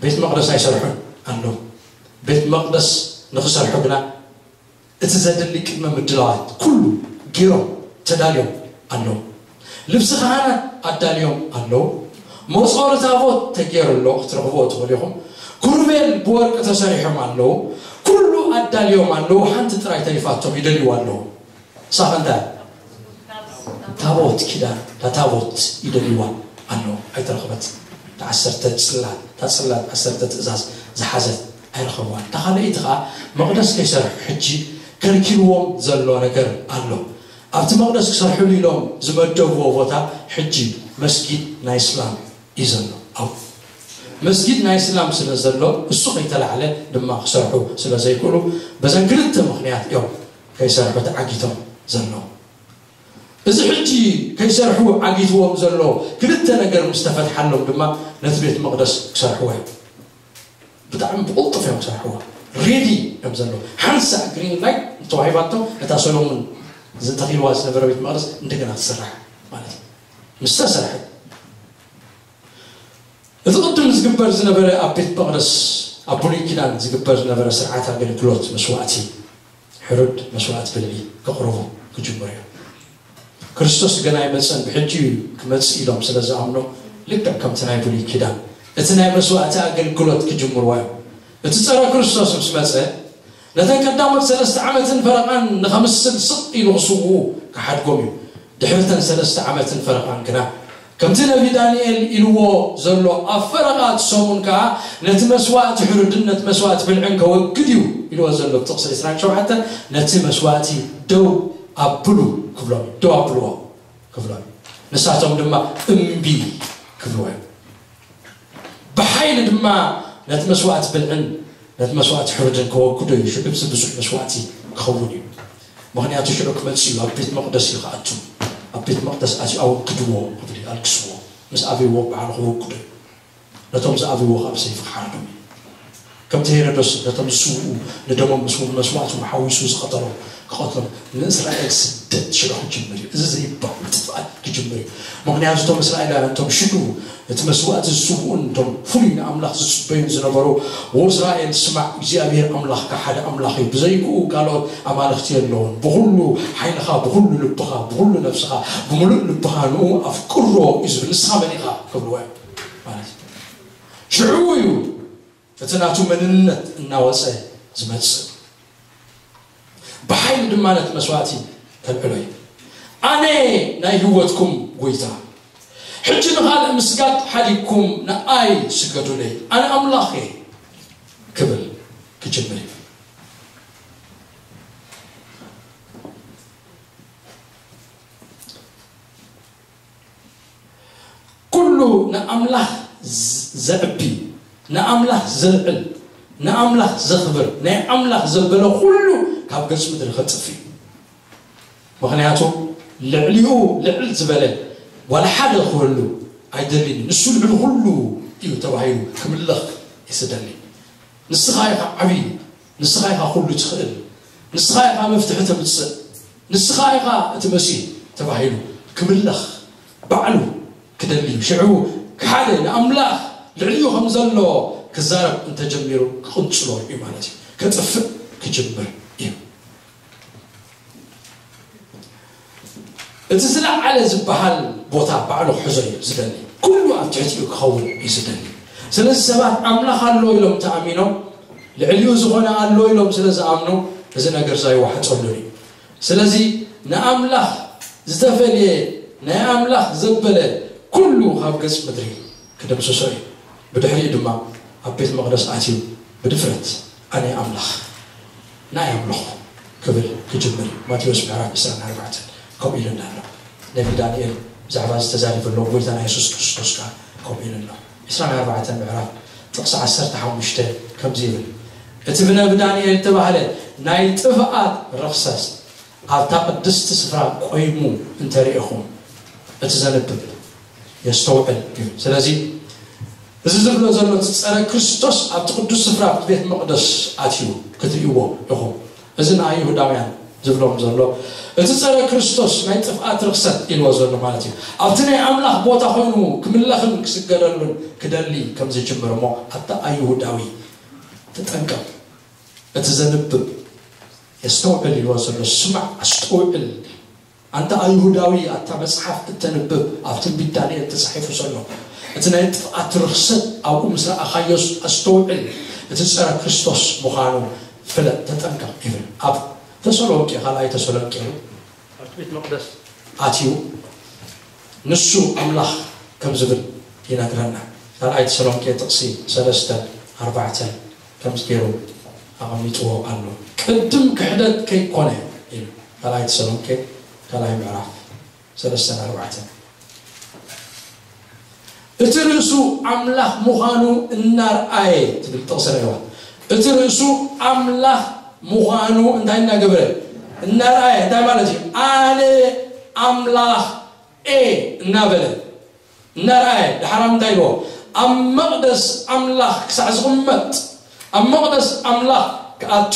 ቤት መቕደስ ኣይሰርሑን ኣለዉ። ቤት መቕደስ ንኽሰርሑ ግና እቲ ዘድሊ ቅድመ ምድላዋት ኩሉ ገይሮም ተዳልዮም ኣለዉ። ልብሲ ካህናት ኣዳልዮም ኣለዉ። መጾሪ ታቦት ተገይሩ ኣሎ፣ ክትረኽብዎ ትኽእሉ ኢኹም። ኩሩቤል ብወርቂ ተሰሪሖም ኣለዉ። ኩሉ ኣዳልዮም ኣለዉ። ሓንቲ ጥራይ ተሪፋቶም ይደልይዋ ኣለዉ። ንሳ እንታይ? ታቦት ኪዳን፣ እታ ታቦት ይደልይዋ ኣለዉ። ኣይተረኽበት። እታ ዓሰርተ ጽላት፣ እታ ጽላት ዓሰርተ ትእዛዝ ዝሓዘት ኣይረኸብዋን። እታ ካልኣይቲ ኸኣ መቕደስ ከይሰርሑ ሕጂ ከልኪልዎም ዘሎ ነገር ኣሎ። ኣብቲ መቕደስ ክሰርሕሉ ኢሎም ዝመደብዎ ቦታ ሕጂ መስጊድ ናይ እስላም እዩ ዘሎ። ኣብኡ መስጊድ ናይ እስላም ስለ ዘሎ፣ እሱ ከይተላዕለ ድማ ክሰርሑ ስለ ዘይክእሉ፣ በዘን ክልተ ምኽንያት እዮም ከይሰርሑ ተዓጊቶም ዘለዉ። እዚ ሕጂ ከይሰርሑ ዓጊትዎም ዘሎ ክልተ ነገር ምስ ተፈትሓሎም ድማ፣ ነቲ ቤት መቕደስ ክሰርሕዎ እዮም። ብጣዕሚ ብቕልጡፍ እዮም ክሰርሕዎ። ሬዲ እዮም ዘለዉ። ሓንሳእ ግሪን ላይት ተዋሂባቶም፣ ነታ ሰሎሞን ዝተኺልዋ ዝነበረ ቤት መቕደስ እንደገና ትስራሕ ማለት እዩ። ምስ ተሰርሐ፣ እቲ ቅድም ዝግበር ዝነበረ ኣብ ቤት መቕደስ፣ ኣብ ብሉይ ኪዳን ዝግበር ዝነበረ ስርዓት ኣገልግሎት መስዋእቲ ሕሩድ፣ መስዋእቲ ብልዒ ከቕርቡ ክጅምሩ እዮም። ክርስቶስ ገና ኣይመጸን፣ ብሕጂ እዩ ክመጽእ ኢሎም ስለ ዝኣምኑ፣ ልክዕ ከምቲ ናይ ብሉይ ኪዳን እቲ ናይ መስዋእቲ ኣገልግሎት ክጅምርዎ እዮም። እቲ ጸረ ክርስቶስ ምስ መጸ፣ ነተን ቀዳሞት ሰለስተ ዓመትን ፈረቓን ንኸምስል ስቕ ኢሉ ክስውኡ ክሓድጎም እዩ። ድሕሪ እተን ሰለስተ ዓመትን ፈረቓን ግና፣ ከምቲ ነቢ ዳንኤል ኢልዎ ዘሎ፣ ኣብ ፈረቓ እቲ ሰሙን ከኣ ነቲ መስዋእቲ ሕሩድን ነቲ መስዋእቲ ብልዕን ከወግድ እዩ ኢልዎ ዘሎ ጥቕሲ ዕስራን ሸውዓተን፣ ነቲ መስዋእቲ ደው ኣብሉ ክብሎም፣ ደው ኣብልዎ ክብሎም፣ ንሳቶም ድማ እምቢ ክብልዎ እዮም። ብሓይሊ ድማ ነቲ መስዋእቲ ብልዕን ነቲ መስዋእቲ ሕሩድን ከወግዶ እዩ። ሽዑ እዚ ብዙሕ መስዋእቲ ክኸውን እዩ። ምኽንያቱ ሽዑ ክመጽእ እዩ፣ ኣብ ቤት መቕደስ እዩ ክኣቱ። ኣብ ቤት መቐደስ ኣትዩ ኣወግድዎ ክብል እዩ፣ ኣልግስዎ። ምስ ኣበይዎ በዓሉ ከወግዶ እዩ። ነቶም ዝኣበይዎ ከዓ ብሰይፊ ክሓርዶም እዩ። ከምቲ ሄሮዶስ ነቶም ዝስውኡ ንደሞም ምስ መስዋእቶም ሓዊሱ ዝቐተሎም ክቐትሎም፣ ንእስራኤል ስደት ሽዑ ክጅምር እዩ። እዚ ዘይባል ጥፍኣት ክጅምር እዩ። ምኽንያቱ እቶም እስራኤላውያን እቶም ሽዑ እቲ መስዋእቲ ዝስውኡን እቶም ፍሉይ ንኣምላኽ ዝጽበዩን ዝነበሩ፣ "ወእስራኤል ስማዕ፣ እግዚኣብሔር ኣምላኽካ ሓደ ኣምላኽ እዩ፣ ብዘይክኡ ካልኦት ኣማልኽቲ የለውን፣ ብኹሉ ሓይልኻ፣ ብኹሉ ልብኻ፣ ብኹሉ ነፍስኻ፣ ብምሉእ ልብኻ ንኡ ኣፍቅሮ" እዩ ዝብል። "ንስኻ መን ኢኻ?" ክብልዎ እዮም ማለት እዩ። ሽዑ እዩ እቲ ናቱ መንነት እናወጸ ዝመጽእ። ብሓይሊ ድማ ነቲ መስዋእቲ ከልዕሎ እዩ። "ኣነ ናይ ህይወትኩም ጎይታ፣ ሕጂ ንኻልእ ምስጋድ ሓዲግኩም ንኣይ ስገዱለይ፣ ኣነ ኣምላኽ እየ" ክብል ክጅምር እዩ። ኩሉ ንኣምላኽ ዝ-፣ ዘዕቢ፣ ንኣምላኽ ዘልዕል፣ ንኣምላኽ ዘኽብር ናይ ኣምላኽ ዘበለ ኩሉ ካብ ገጽ ምድሪ ከጥፍ እዩ። ምኽንያቱ ልዕሊኡ ልዕል ዝበለ ዋላ ሓደ ክህሉ ኣይደልን። ንሱ ልዕሊ ኩሉ እዩ ተባሂሉ ክምለኽ እዩ ዝደሊ። ንስኻ ኢኻ ዓብዪ፣ ንስኻ ኢኻ ኩሉ ትኽእል፣ ንስኻ ኢኻ መፍትሒ ተምጽእ፣ ንስኻ ኢኻ እቲ መሲህ ተባሂሉ ክምለኽ ባዕሉ ክደሊ እዩ። ሽዑ ሓደ ንኣምላኽ ልዕሊኡ ከም ዘሎ ክዛረብ እንተጀሚሩ ክቕንጽሎ እዩ ማለት እዩ። ከጥፍእ ክጅምር እዩ። እቲ ዝለዓለ ዝበሃል ቦታ ባዕሉ ክሕዞ እዩ ዝደሊ። ኩሉ ኣብ ትሕቲኡ ክኸውን እዩ ዝደሊ። ስለዚ ሰባት ኣምላኽ ኣሎ ኢሎም ተኣሚኖም ልዕሊኡ ዝኾነ ኣሎ ኢሎም ስለ ዝኣምኑ እዚ ነገር ዛይዋሕጸሉን እዩ። ስለዚ ንኣምላኽ ዝተፈልየ ናይ ኣምላኽ ዘበለ ኩሉ ካብ ገጽ ምድሪ ክደምስሶ እዩ። ብድሕሪኡ ድማ ኣብ ቤት መቕደስ ኣትዩ ብድፍረት ኣነ ኣምላኽ ናይ ኣምልኹ ክብል ክጅምር እዩ። ማቴዎስ ምዕራፍ ዕስራን ኣርባዕተን ከምኡ ኢሉና ኣሎ። ነቢ ዳንኤል ብዛዕባ እዚ ተዛሪቡ ኣሎ። ጎይታና የሱስ ክርስቶስ ከኣ ከምኡ ኢሉ ኣሎ። ዕስራን ኣርባዕተን ምዕራፍ ጥቕሲ ዓሰርተ ሓሙሽተ ከምዚ ይብል፣ እቲ ብነቢ ዳንኤል እተባህለ ናይ ጥፍኣት ርኽሰት ኣብታ ቅድስቲ ስፍራ ቆይሙ እንተሪእኹም እቲ ዘንብብ የስተውዕል እዩ። ስለዚ እዚ ዝብሎ ዘሎ እቲ ጸረ ክርስቶስ ኣብቲ ቅዱስ ስፍራ ኣብቲ ቤት መቕደስ ኣትዩ ክትርእይዎ ኢኹም። እዚ ንኣይሁዳውያን ዝብሎም ዘሎ እቲ ጸረ ክርስቶስ ናይ ጥፍኣት ርኽሰት ኢልዎ ዘሎ ማለት እዩ። ኣብቲ ናይ ኣምላኽ ቦታ ኮይኑ ክምለኽን ክስገደሉን ክደሊ ከም ዝጅምር እሞ ኣታ ኣይሁዳዊ ተጠንቀቕ። እቲ ዘንብብ የስተውዕል ኢልዎ ዘሎ ስማዕ፣ ኣስተውዕል። ኣንታ ኣይሁዳዊ ኣታ መጽሓፍ እተንብብ ኣብ ትንቢት ዳንኤል ተጻሒፉ ዘሎ እቲ ናይ ጥፍኣት ርኽሰት ኣብኡ ምስ ረኣኻዮስ ኣስተውዕል። እቲ ጸረ ክርስቶስ ምዃኑ ፍለጥ፣ ተጠንቀቕ ይብል። ኣብ ተሰሎንቄ፣ ካልኣይ ተሰሎንቄ እዩ። ኣብቲ ቤት መቕደስ ኣትዩ ንሱ ኣምላኽ ከም ዝብል ይነግረና። ካልኣይ ተሰሎንቄ ጥቕሲ ሰለስተን ኣርባዕተን ከምዚ ገይሩ ኣቐሚጥዎ ኣሎ። ቅድም ክሕደት ከይኮነ ኢሉ ካልኣይ ተሰሎንቄ ካልኣይ ምዕራፍ ሰለስተን ኣርባዕተን። እቲ ርእሱ ኣምላኽ ምዃኑ እናርኣየ ትብል ጥቕሲ ረእዋ። እቲ ርእሱ ኣምላኽ ምዃኑ እንታይ እናገበረ እናርኣየ እንታይ ማለት እዩ? ኣነ ኣምላኽ እየ እናበለ እናርኣየ ድሓር እንታይ ኢልዎ? ኣብ መቕደስ ኣምላኽ ክሳዕ ዝቕመጥ ኣብ መቕደስ ኣምላኽ ክኣቱ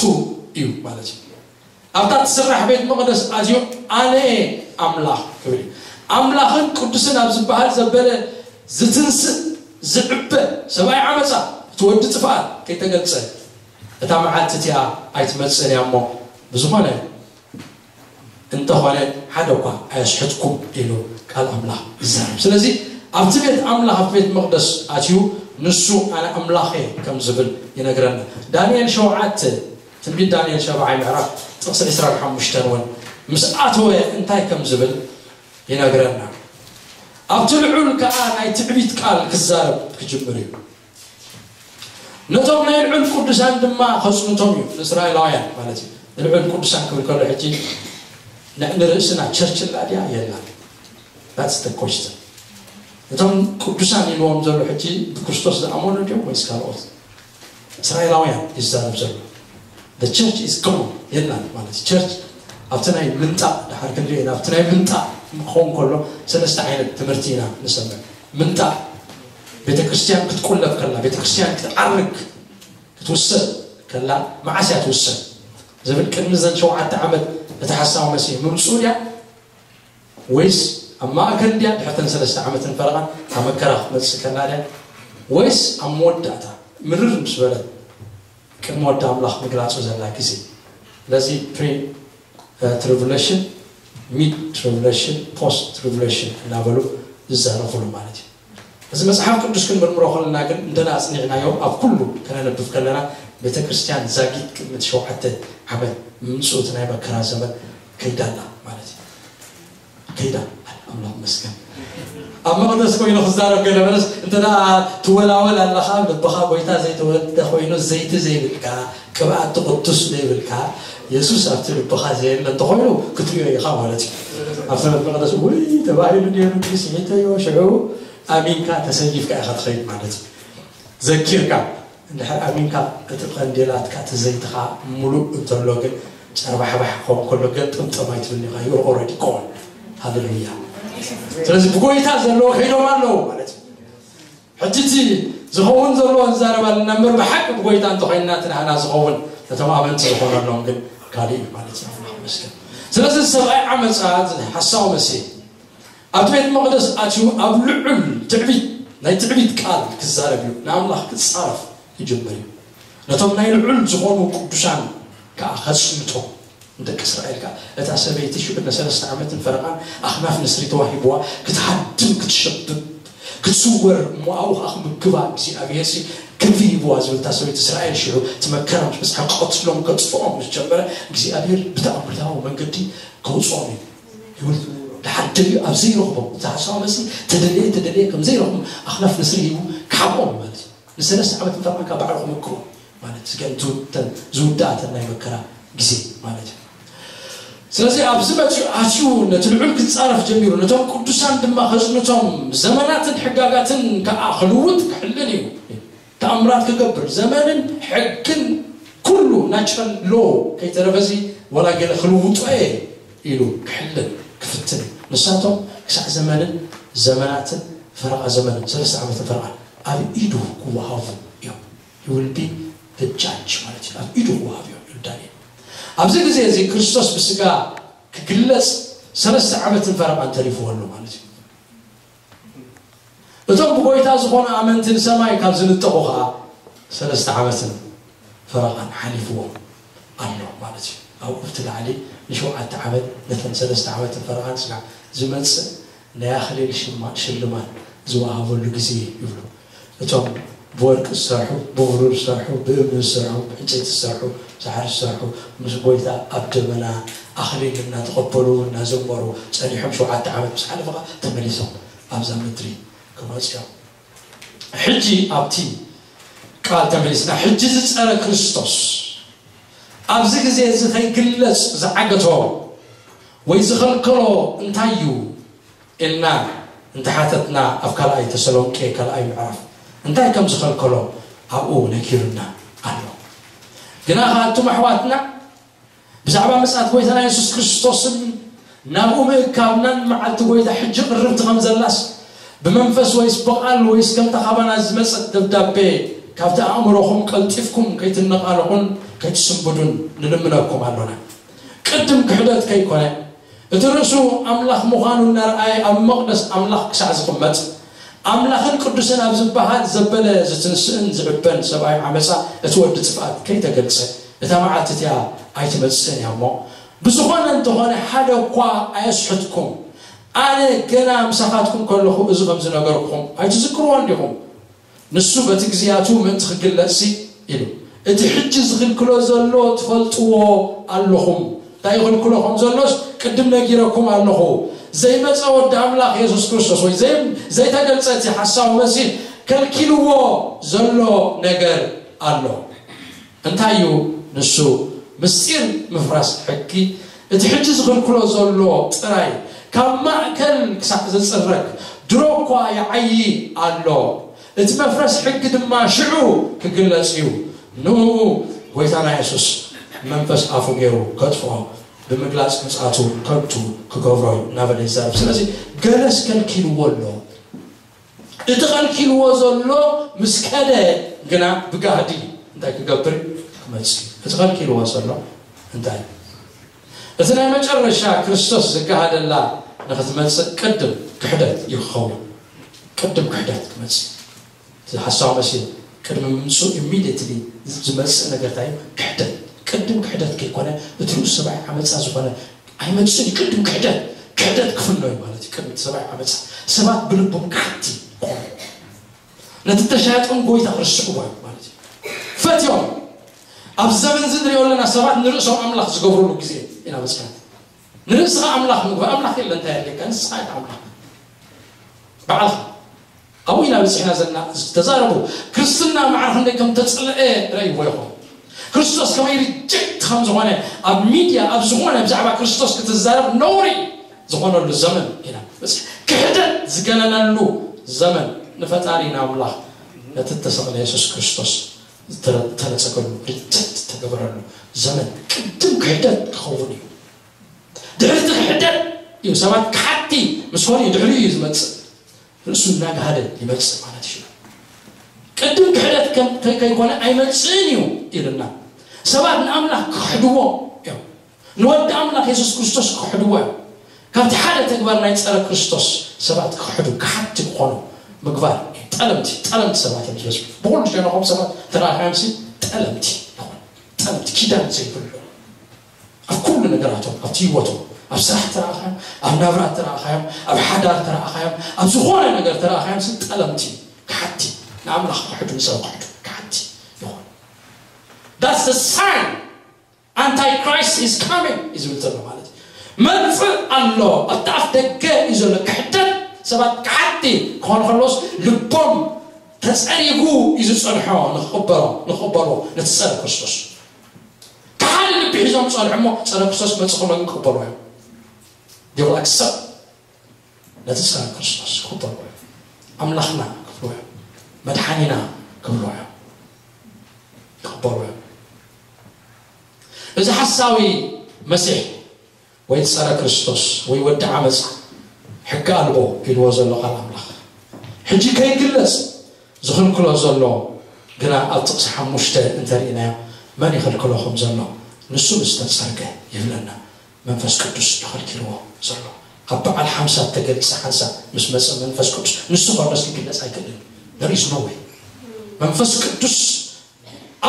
እዩ ማለት እዩ። ኣብታ ትስራሕ ቤት መቕደስ ኣትዩ ኣነ እየ ኣምላኽ ክብል እዩ። ኣምላኽን ቅዱስን ኣብ ዝበሃል ዘበለ ዝትንስእ ዝዕበ ሰብኣይ ዓመፃ እቲ ወዲ ጥፍኣት ከይተገልፀ እታ መዓልቲ እቲኣ ኣይትመፅእን እያ እሞ ብዝኾነ እንተኾነ ሓደ እኳ ኣየስሕትኩም ኢሉ ቃል ኣምላኽ ይዛረብ። ስለዚ ኣብቲ ቤት ኣምላኽ ኣብ ቤት መቕደስ ኣትዩ ንሱ ኣነ ኣምላኽ እየ ከም ዝብል ይነግረና። ዳንኤል ሸውዓተ ትንቢት ዳንኤል ሻብዓይ ምዕራፍ ጥቕሲ ዕስራን ሓሙሽተን እውን ምስ ኣተወ እንታይ ከም ዝብል ይነግረና። ኣብቲ ልዑል ከኣ ናይ ትዕቢት ቃል ክዛረብ ክጅምር እዩ። ነቶም ናይ ልዑል ቅዱሳን ድማ ከጽንቶም እዩ፣ ንእስራኤላውያን ማለት እዩ። ንልዑል ቅዱሳን ክብል ከሎ ሕጂ ን- ንርእስና ቸርች ኣላ ድያ የላ? That's the question። እቶም ቅዱሳን ኢልዎም ዘሎ ሕጂ ብክርስቶስ ዝኣመኑ ድዮም ወይስ ካልኦት? እስራኤላውያን ይዛረብ ዘሎ። The church is gone የላን ማለት እዩ። ቸርች ኣብቲ ናይ ምንጣእ ድሓር ክንሪኦ ኢና። ኣብቲ ናይ ምንጣእ ክኸውን ከሎ ሰለስተ ዓይነት ትምህርቲ ኢና ንሰምዕ። ምንጣእ ቤተ ክርስቲያን ክትቁለፍ ከላ፣ ቤተ ክርስቲያን ክትዓርግ ክትውሰድ ከላ፣ መዓስ እያ ትውሰድ ዝብል ቅድሚ ዘን ሸውዓተ ዓመት እቲ ሓሳዊ መሲህ ምምፅኡ ድያ ወይስ ኣብ ማእከል ድያ ድሕርተን ሰለስተ ዓመትን ፈረቓን ኣብ መከራ ክትመፅእ ከላ ድያ ወይስ ኣብ መወዳእታ ምርር ምስ በለት ቅድሚ ወዲ ኣምላኽ ምግላጹ ዘላ ግዜ? ስለዚ ፕሪ ትሪቡሌሽን፣ ሚድ ትሪቡሌሽን፣ ፖስት ትሪቡሌሽን እናበሉ ዝዛረፉሉ ማለት እዩ። እዚ መጽሓፍ ቅዱስ ክንምርምሮ ከለና ግን እንተ ኣጽኒዕናዮ ኣብ ኩሉ ከነነብብ ከለና ቤተ ክርስቲያን ዛጊት ቅድሚ ሸውዓተ ዓመት ምምጽኡ እቲ ናይ መከራ ዘመን ከይዳላ ማለት እዩ። ከይዳ ኣምላኽ መስገን ኣብ መቕደስ ኮይኑ ክዛረብ ገለ መለስ እንተ ትወላወል ኣለኻ ልብኻ ጎይታ ዘይተወልደ ኮይኑ ዘይቲ ዘይብልካ ቅብኣት ትቕዱስ ዘይብልካ የሱስ ኣብቲ ልብኻ ዘየለ እንተኮይኑ ክትሪኦ ኢኻ ማለት እዩ። ኣብቲ መቕደስ ወይ ተባሂሉ ነይሩ ስሒተዮ ሽዑ ኣሚንካ ተሰይፍካ ኢኻ ትኸይድ ማለት እዩ። ዘኪርካ እንድሕር ኣሚንካ እቲ ቀንዴላትካ እቲ ዘይትኻ ምሉእ እንተሎ ግን ጨርባሕባሕ ክኸውን ከሎ ግን ጥምጥም ኣይትብልኒ ኢኻ። You're already gone. ሃሌሉያ። ስለዚ ብጎይታ ዘለዎ ከይዶም ኣለዉ ማለት እዩ። ሕጂ እቲ ዝኸውን ዘለዎ ንዛረብ ኣለና እምበር ብሓቂ ብጎይታ እንተኾይንና እቲ ንዓና ዝኸውን ነቶም ኣመንቲ ዝኾነሎም ግን ካልእ እዩ ማለት እዩ። ኣምላኽ ይመስገን። ስለዚ ሰብኣይ ዓመፃ ሓሳዊ መሲሕ ኣብቲ ቤት መቕደስ ኣትዩ ኣብ ልዑል ትዕቢት ናይ ትዕቢት ቃል ክዛረብ እዩ፣ ንኣምላኽ ክጻረፍ ይጅምር እዩ። ነቶም ናይ ልዑል ዝኾኑ ቅዱሳን ከኣ ከጽንቶም ንደቂ እስራኤል ከኣ እታ ሰበይቲ ሽዑ ንሰለስተ ዓመትን ፈረቓን ኣኽናፍ ንስሪ ተዋሂብዋ ክትሃድም ክትሸብብ ክትስወር እሞ ኣብኡ ከኣ ክምግባ እግዚኣብሔር ሲ ክንፊ ሂብዋ ዝብል እታ ሰበይቲ እስራኤል ሽዑ እቲ መከራ ምስ በጽሓ ክቐትሎም ከጥፍኦም ምስ ጀመረ እግዚኣብሔር ብተኣምርታዊ መንገዲ ከውፅኦም እዩ። ይብል ድሓር ደልዩ ኣብ ዘይረኽቦም እቲ ሓሳዊ መሲ ተደለየ ተደለየ ከም ዘይረኽቦም ኣኽናፍ ንስሪ ሂቡ ክሓብኦም ማለት እዩ። ንሰለስተ ዓመት እንተርኣካ ባዕሉ ክመክቦ ማለት እዩ። ዝውዳእተን ናይ መከራ ግዜ ማለት እዩ። ስለዚ ኣብዚ መፅኡ ኣትዩ ነቲ ልዑል ክፃረፍ ጀሚሩ ነቶም ቅዱሳን ድማ ከፅንቶም ዘመናትን ሕጋጋትን ከዓ ክልውጥ ክሕልን እዩ። ተኣምራት ክገብር ዘመንን ሕግን ኩሉ ናቹራል ሎ ከይተረፈዚ ወላ ገለ ክልውጦ እየ ኢሉ ክሕልን ክፍትን እዩ። ንሳቶም ክሳዕ ዘመንን ዘመናትን ፈረቓ ዘመንን ሰለስተ ዓመትን ፈረቓን ኣብ ኢዱ ክወሃቡ እዮም። He will be the judge ማለት እዩ። ኣብ ኢዱ ክወሃብ እዮም ይብል ዳንኤል። ኣብዚ ግዜ እዚ ክርስቶስ ብስጋ ክግለጽ ሰለስተ ዓመትን ፈረቓን ተሪፍዎ ኣሎ ማለት እዩ። እቶም ብጎይታ ዝኾኑ ኣመንቲ ንሰማይ ካብ ዝንጠቑ ኸዓ ሰለስተ ዓመትን ፈረቓን ሓሊፍዎም ኣሎ ማለት እዩ። ኣብኡ ኣብቲ ላዕሊ ንሸውዓተ ዓመት ነተን ሰለስተ ዓመትን ፈረቓን ስጋዕ ዝመጽእ ናይ ኣኽሊል ሽማ- ሽልማት ዝወሃበሉ ግዜ ይብሉ። እቶም ብወርቂ ዝሰርሑ፣ ብብሩር ዝሰርሑ፣ ብእምኒ ዝሰርሑ፣ ብዕንጨይቲ ዝሰርሑ፣ ሳዕሪ ዝሰርሑ ምስ ጎይታ ኣብ ደመና ኣኽሊል እናተቐበሉ እናዘመሩ ጸኒሖም ሸውዓተ ዓመት ምስ ሓለፈ ኸዓ ተመሊሶም ኣብዛ ምድሪ ክመፅኦም። ሕጂ ኣብቲ ቃል ተመሊስና። ሕጂ ዝፀረ ክርስቶስ ኣብዚ ግዜ እዚ ከይግለፅ ዝዓገቶ ወይ ዝኸልከሎ እንታይ እዩ ኢልና እንተሓተትና ኣብ ካልኣይ ተሰሎንቄ ካልኣይ ምዕራፍ እንታይ ከም ዝኸልከሎ ኣብኡ ነጊሩና ኣሎ። ግና ከኣ ኣቱም ኣሕዋትና ብዛዕባ ምጽኣት ጎይታና የሱስ ክርስቶስን ናብኡ ምእካብናን መዓልቲ ጎይታ ሕጂ ቅርብቲ ከም ዘላስ ብመንፈስ ወይስ ብቓል ወይስ ከምታ ካባና ዝመጸት ደብዳቤ ካብቲ ኣእምሮኹም ቀልጢፍኩም ከይትነቓነቑን ከይትስንብዱን ንልምነኩም ኣሎና። ቅድም ክሕደት ከይኮነ እቲ ርእሱ ኣምላኽ ምዃኑ እናረኣየ ኣብ መቕደስ ኣምላኽ ክሳዕ ዝቕመጥ ኣምላኽን ቅዱስን ኣብ ዝበሃል ዘበለ ዝትንስእን ዝዕበን ሰብኣዊ ዓመፃ እቲ ወዲ ጥፍኣት ከይተገልጸ እታ መዓልቲ እቲኣ ኣይትመጽእን እያ እሞ፣ ብዝኾነ እንተኾነ ሓደ እኳ ኣየስሕትኩም፣ ኣነ ገና ምሳኻትኩም ከለኹ እዚ ከም ዝነገርኩኹም ኣይትዝክርዎን ዲኹም? ንሱ በቲ ግዜያቱ ምእንቲ ክግለጽሲ ኢሉ፣ እቲ ሕጂ ዝኽልክሎ ዘሎ ትፈልጥዎ ኣለኹም። እንታይ ይኽልክሎ ከም ዘሎስ ቅድም ነጊረኩም ኣለኹ። ዘይመጸ ወዲ ኣምላኽ የሱስ ክርስቶስ ወይ ዘይ- ዘይተገልጸ እቲ ሓሳዊ መሲሕ ከልኪልዎ ዘሎ ነገር ኣሎ። እንታይ እዩ ንሱ? ምስጢር ምፍራስ ሕጊ፣ እቲ ሕጂ ዝኽልክሎ ዘሎ ጥራይ ካብ ማእከል ክሳዕ ዝጽረግ ድሮ እኳ ይዓዪ ኣሎ። እቲ መፍረስ ሕጊ ድማ ሽዑ ክግለጽ እዩ። ንኡ ጎይታና የሱስ መንፈስ ኣፉ ገይሩ ከጥፍኦ ብምግላጽ ምጽኣቱ ከንቱ ክገብሮ እዩ እናበለ ይዛረብ። ስለዚ ገለስ ከልኪልዎ ኣሎ። እቲ ከልኪልዎ ዘሎ ምስ ከደ ግና ብጋህዲ እንታይ ክገብር ክመጽእ እዩ። እቲ ከልኪልዎ ዘሎ እንታይ እዩ? እቲ ናይ መጨረሻ ክርስቶስ ዝጋሃደላ ንክትመጽእ ቅድም ክሕደት እዩ ክኸውን። ቅድም ክሕደት ክመጽእ እቲ ሓሳዊ መሲል ቅድሚ ምምፅኡ ኢሚድየትሊ ዝመፅእ ነገር እንታይ እዩ? ክሕደት። ቅድም ክሕደት ከይኮነ እቲ ርእሱ ሰብኣዊ ዓመፃ ዝኾነ ኣይመፅእን እዩ። ቅድም ክሕደት ክሕደት ክፍኖ እዩ ማለት እዩ። ቅድሚ እቲ ሰብኣዊ ዓመፃ ሰባት ብልቦም ክሓቲ ይኾኑ። ነቲ ተሻያጦም ጎይታ ክርስዕዎ እዩ ማለት እዩ። ፈትዮም ኣብ ዘመን እዚ ንሪኦ ኣለና ሰባት ንርእሶም ኣምላኽ ዝገብሩሉ ግዜ ኢና በፂሕና። ንርእስኻ ኣምላኽ ምግባር ኣምላኽ የለ እንታይ የድልየካ ንስኻ ኢኻ ኣምላኽ ባዕልኻ ኣብኡ ኢና በፂሕና ዘለና። ተዛረቡ። ክርስትና ማዕረ ክንደይ ከም ተፅልአ ረእይዎ ኢኹም። ክርስቶስ ከመይ ሪጀክት ከም ዝኾነ ኣብ ሚድያ ኣብ ዝኾነ ብዛዕባ ክርስቶስ ክትዛረብ ነውሪ ዝኾነሉ ዘመን ኢና በፂሕ። ክሕደት ዝገነነሉ ዘመን። ንፈጣሪ ንኣምላኽ ነቲ እተሰቕለ የሱስ ክርስቶስ ዝተረ- ዝተነጸገሉ፣ ሪጀክት ዝተገበረሉ ዘመን ቅድም ክሕደት ክኸውን እዩ። ድሕሪ እቲ ክሕደት እዩ ሰባት ክሓቲ ምስ ኾኑ እዩ ድሕሪ እዩ ዝመጽእ። ርእሱ እናጋሃደ ይመጽእ ማለት እዩ። ቅድም ክሕደት ከም ከይኮነ ኣይመጽእን እዩ ኢልና ሰባት ንኣምላኽ ክሕድዎ እዮም። ንወዲ ኣምላኽ የሱስ ክርስቶስ ክሕድዎ እዮም። ካብቲ ሓደ ተግባር ናይ ጸረ ክርስቶስ ሰባት ክሕዱ ክሓቲ ክኾኑ ምግባር እዩ። ጠለምቲ ጠለምቲ ሰባት እዮም ዝበዝሑ። ብኹሉ ሸነኾም ሰባት ተራእኻዮም ሲ ጠለምቲ ይኾኑ። ጠለምቲ ኪዳን ዘይብሉ ኣብ ኩሉ ነገራቶም ኣብቲ ህይወቶም ኣብ ስራሕ ተረኣኻዮም ኣብ ናብራ ተረኣኻዮም ኣብ ሓዳር ተረኣኻዮም ኣብ ዝኾነ ነገር ተረኣኻዮም ሲ ጠለምቲ ክሓቲ ንኣምላኽ ክሕዱ ንሰብ ክሕዱ ክሓቲ ይኾኑ። That's the sign. Antichrist is coming እዩ ዝብል ዘሎ ማለት እዩ። መፅእ ኣሎ ኣብቲ ኣፍ ደገ እዩ ዘሎ ክሕደት ሰባት ክሓቲ ክኾኑ ከለስ ልቦም ተፀሪጉ እዩ ዝፀንሖ ንክቕበሎ ንክቕበሎ ነቲ ፀረ ክርስቶስ ክሓደ ልቢ ሒዞም ፀንሑ እሞ ፀረ ክርስቶስ መፅእ ከሎ ግን ክቕበሎ እዮም። They will accept ነቲ ጸረ ክርስቶስ ክቕበልዎ እዮም። ኣምላኽና ክብልዎ እዮም። መድሓኒና ክብልዎ እዮም። ይቕበልዎ እዮም። እዚ ሓሳዊ መሲሕ ወይ ጸረ ክርስቶስ ወይ ወዲ ዓመጻ ሕጊ ኣልቦ ኢልዎ ዘሎ ቃል ኣምላኽ ሕጂ ከይግለጽ ዝኽልክሎ ዘሎ ግና ኣብ ጥቕሲ ሓሙሽተ እንተርኢናዮ መን ይኽልክሎ ከም ዘሎ ንሱ ምስ ተጸርገ ይብለና። መንፈስ ቅዱስ እዩ ከልኪልዎ ዘሎ። ኣብ በዓል ሓምሳ እተገልጸ ሓንሳብ ምስ መጸ መንፈስ ቅዱስ ንሱ ከሎስ ክግለጽ ኣይክእልን። There is no way። መንፈስ ቅዱስ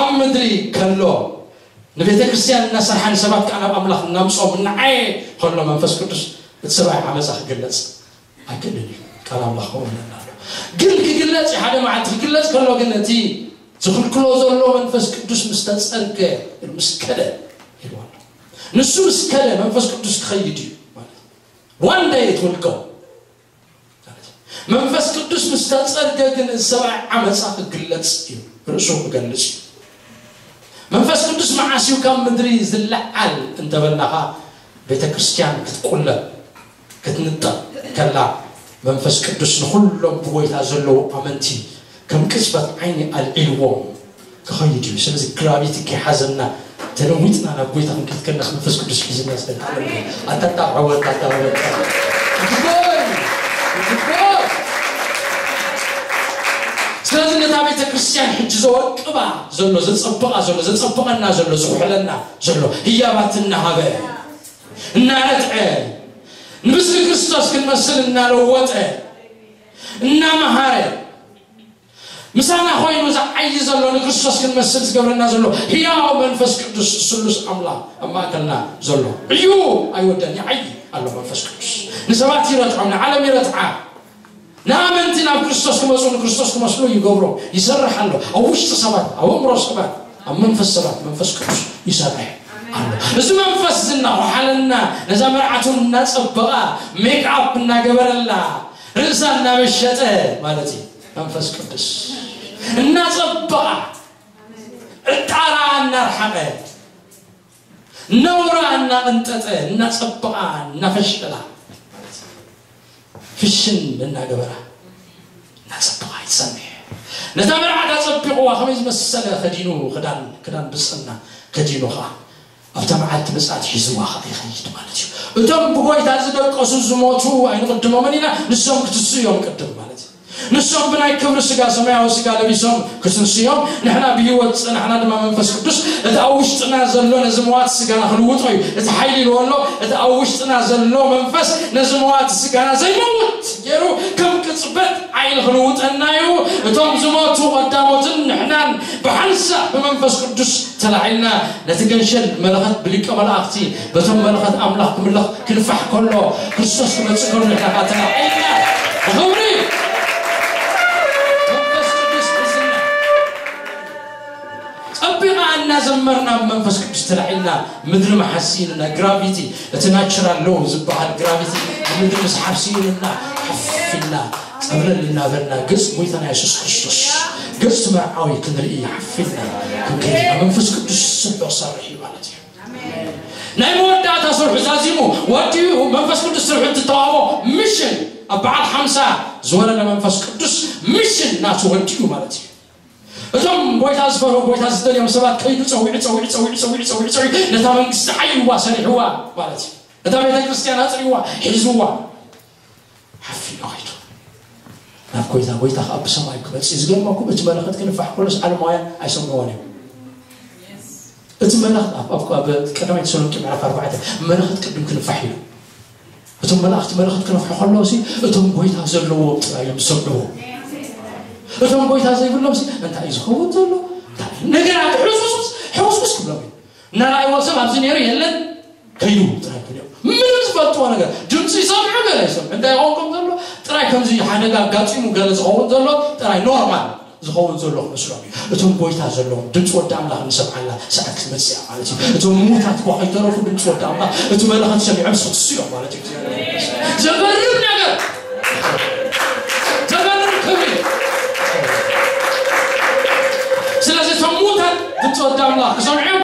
ኣብ ምድሪ ከሎ ንቤተ ክርስቲያን እናሰርሓ ንሰባት ከዓ ናብ ኣምላኽ እናምጾም እናዓየ ከሎ መንፈስ ቅዱስ እቲ ሰብኣይ ዓመፃ ክግለጽ ኣይክእልን እዩ። ቃል ኣምላኽ ከምኡ ይብለና ኣሎ። ግን ክግለጽ እዩ። ሓደ መዓልቲ ክግለጽ ከሎ ግን እቲ ዝኽልክሎ ዘሎ መንፈስ ቅዱስ ምስ ተጸርገ ምስ ከደ ኢልዎ ኣሎ። ንሱ ምስ ከደ መንፈስ ቅዱስ ክኸይድ እዩ ማለት እዩ። One day it will go። መንፈስ ቅዱስ ምስ ተጸርገ ግን እዚ ሰብኣይ ዓመፃ ክግለጽ እዩ። ርእሱ ክገልጽ እዩ። መንፈስ ቅዱስ መዓስ እዩ ካብ ምድሪ ዝለዓል እንተበልናኻ ቤተ ክርስቲያን ክትቁለብ ክትንጠቕ ከላ መንፈስ ቅዱስ ንኹሎም ብጎይታ ዘለዉ ኣመንቲ ከም ቅጽበት ዓይኒ ኣልዒልዎም ክኸይድ እዩ። ስለዚ ግራቪቲ ከይሓዘና ተለዊጥና ናብ ጎይታ ክንከይድ ከለና መንፈስ ቅዱስ ሒዝና ስለዝተለመደ ኣታጣዕወት ኣታወት ስለዚ ነታ ቤተ ክርስቲያን ሕጂ ዘወቅባ ዘሎ ዘጸብቓ ዘሎ ዘጸብቐና ዘሎ ዝውሕለና ዘሎ ህያባት እናሃበ እናረትዐ ንምስሊ ክርስቶስ ክንመስል እናለወጠ እናመሃረ ምሳና ኮይኑ ዝዓይ ዘሎ ንክርስቶስ ክንመስል ዝገብረና ዘሎ ህያው መንፈስ ቅዱስ ስሉስ ኣምላኽ ኣብ ማእከልና ዘሎ እዩ። ኣይወደን ይዓይ ኣሎ መንፈስ ቅዱስ ንሰባት ይረትዖም ንዓለም ይረትዓ ንኣመንቲ ናብ ክርስቶስ ክመፁ ንክርስቶስ ክመስሉ ይገብሮም ይሰርሕ ኣሎ። ኣብ ውሽጢ ሰባት ኣብ ኣእምሮ ሰባት ኣብ መንፈስ ሰባት መንፈስ ቅዱስ ይሰርሕ ኣሎ። እዚ መንፈስ እዚ እናኳሓለና ነዛ መርዓቱ እናፀበቓ ሜክኣፕ እናገበረላ ርእሳ እናመሸጠ ማለት እዩ። መንፈስ ቅዱስ እናፀበቓ ዕጣራ እናርሓቐ ነውራ እናቐንጠጠ እናፀበቓ እናፈሸላ ፍሽን እናገበራ እናፀበቓ ይፀንሕ። ነታ መርዓት ኣፀቢቕዋ ከመይ ዝመሰለ ከዲኑ ክዳን ክዳን ብፅና ከዲኑ ከዓ ኣብታ መዓልቲ ምፅኣት ሒዝዋ ከዓ ይኸይድ ማለት እዩ። እቶም ብጎይታ ዝደቀሱ ዝሞቱ ኣይንቕድሞምን ኢና፣ ንሶም ክትሱ እዮም ቅድም ማለት እዩ። ንሶም ብናይ ክብሪ ስጋ ሰማያዊ ስጋ ለቢሶም ክትንሱ እዮም። ንሕና ብህይወት ዝጸናሕና ድማ መንፈስ ቅዱስ እቲ ኣብ ውሽጥና ዘሎ ነዚ መዋቲ ስጋና ክልውጦ እዩ። እቲ ሓይሊ ኢልዎ ኣሎ፣ እቲ ኣብ ውሽጥና ዘሎ መንፈስ ነዚ መዋቲ ስጋና ዘይመውት ገይሩ ከም ቅጽበት ዓይኒ ክልውጠና እዩ። እቶም ዝሞቱ ቀዳሞትን ንሕናን ብሓንሳእ ብመንፈስ ቅዱስ ተላዒልና ነቲ ገንሸል መለኸት ብሊቀ መላእኽቲ በቶም መለኸት ኣምላኽ ክምለኽ ክንፋሕ ከሎ ክርስቶስ ክመጽእ ከሎ ንሕና ከዓ ተላዒልና ብኽብሪ መንፈስ ቅዱስ ሒዝና ጸቢቓ እናዘመርና ብመንፈስ ቅዱስ ተላዒልና ምድሪ ምሓዝ ስኢንና ግራቪቲ እቲ ናቹራል ሎው ዝበሃል ግራቪቲ ንምድሪ ምስሓብ ስኢንና ሓፍ ኢልና ጸብለል እናበልና ገጽ ጎይታና የሱስ ክርስቶስ ገጽ መርዓዊ ክንርኢ ሓፍ ኢልና ክንከይድ መንፈስ ቅዱስ ጽቡቕ ሰርሕ እዩ ማለት እዩ። ናይ መወዳእታ ስርሑ ዛዚሙ ወዲኡ መንፈስ ቅዱስ ስርሑ እንትተዋህቦ ሚሽን ኣብ በዓል ሓምሳ ዝወረደ መንፈስ ቅዱስ ሚሽን ናቱ ወዲኡ ማለት እዩ። እቶም ጎይታ ዝፈርሁ፣ ጎይታ ዝደልዮም ሰባት ከይዱ ጸዊዑ፣ ጸዊዑ፣ ጸዊዑ፣ ጸዊዑ፣ ጸዊዑ፣ ጸዊዑ፣ ነታ መንግስቲ ዓይዋ ሰሪሕዋ ማለት እዩ። እታ ቤተ ክርስቲያን ኣጽሪዋ፣ ሒዝዋ፣ ሓፊኑ ኸይዱ ናብ ጎይታ። ጎይታ ኸዓ ብሰማይ ክመጽእ እዩ። ዝገርመኩም፣ እቲ መለኸት ክንፋሕ ከሎስ ዓለማውያን ኣይሰምዕዎን እዮም። እቲ መለኸት ኣብ፣ ኣብ፣ ኣብ ቀዳማይ ተሰሎንቄ ምዕራፍ ኣርባዕተ መለኸት ቅድም ክንፋሕ ኢሉ። እቶም መላእኽቲ መለኸት ክነፍሑ ከለዉ ሲ፣ እቶም ጎይታ ዘለዎም ጥራይ እዮም ዝሰምዕዎ። እቶም ጎይታ ዘይብሎም ሲ፣ እንታይ እዩ ዝኸውን ዘሎ? እንታይ እዩ? ነገራት ሕውስውስ፣ ሕውስውስ ክብሎም እዩ። እናረኣይዎ ሰብ ኣብዚ ነይሩ የለን፣ ከይዱ ጥራይ ክብሉ እዮም። ምንም ዝፈልጥዎ ነገር፣ ድምፂ ይሰምዑ፣ ገለ ይሰምዑ። እንታይ ይኸውን ከም ዘሎ ጥራይ፣ ከምዚ ሓደጋ ኣጋጢሙ ገለ ዝኸውን ዘሎ ጥራይ ኖርማል ዝኸውን ዘሎ ክመስሎም እዩ። እቶም ጎይታ ዘለዎም ድምፂ ወዲ ኣምላኽ እንሰምዓላ ሰዓት ክትመፅእ እያ ማለት እዩ። እቶም ምዉታት እኳ ከይተረፉ ድምፂ ወዲ ኣምላኽ እቲ መለኸት ሰሚዖም ስክሱ እዮም ማለት እዩ። እግዚኣብሔር ይመስገን። ዘገርም ነገር፣ ዘገርም ክብሪ። ስለዚ እቶም ምዉታት ድምፂ ወዲ ኣምላኽ ክሰምዑ እዮም።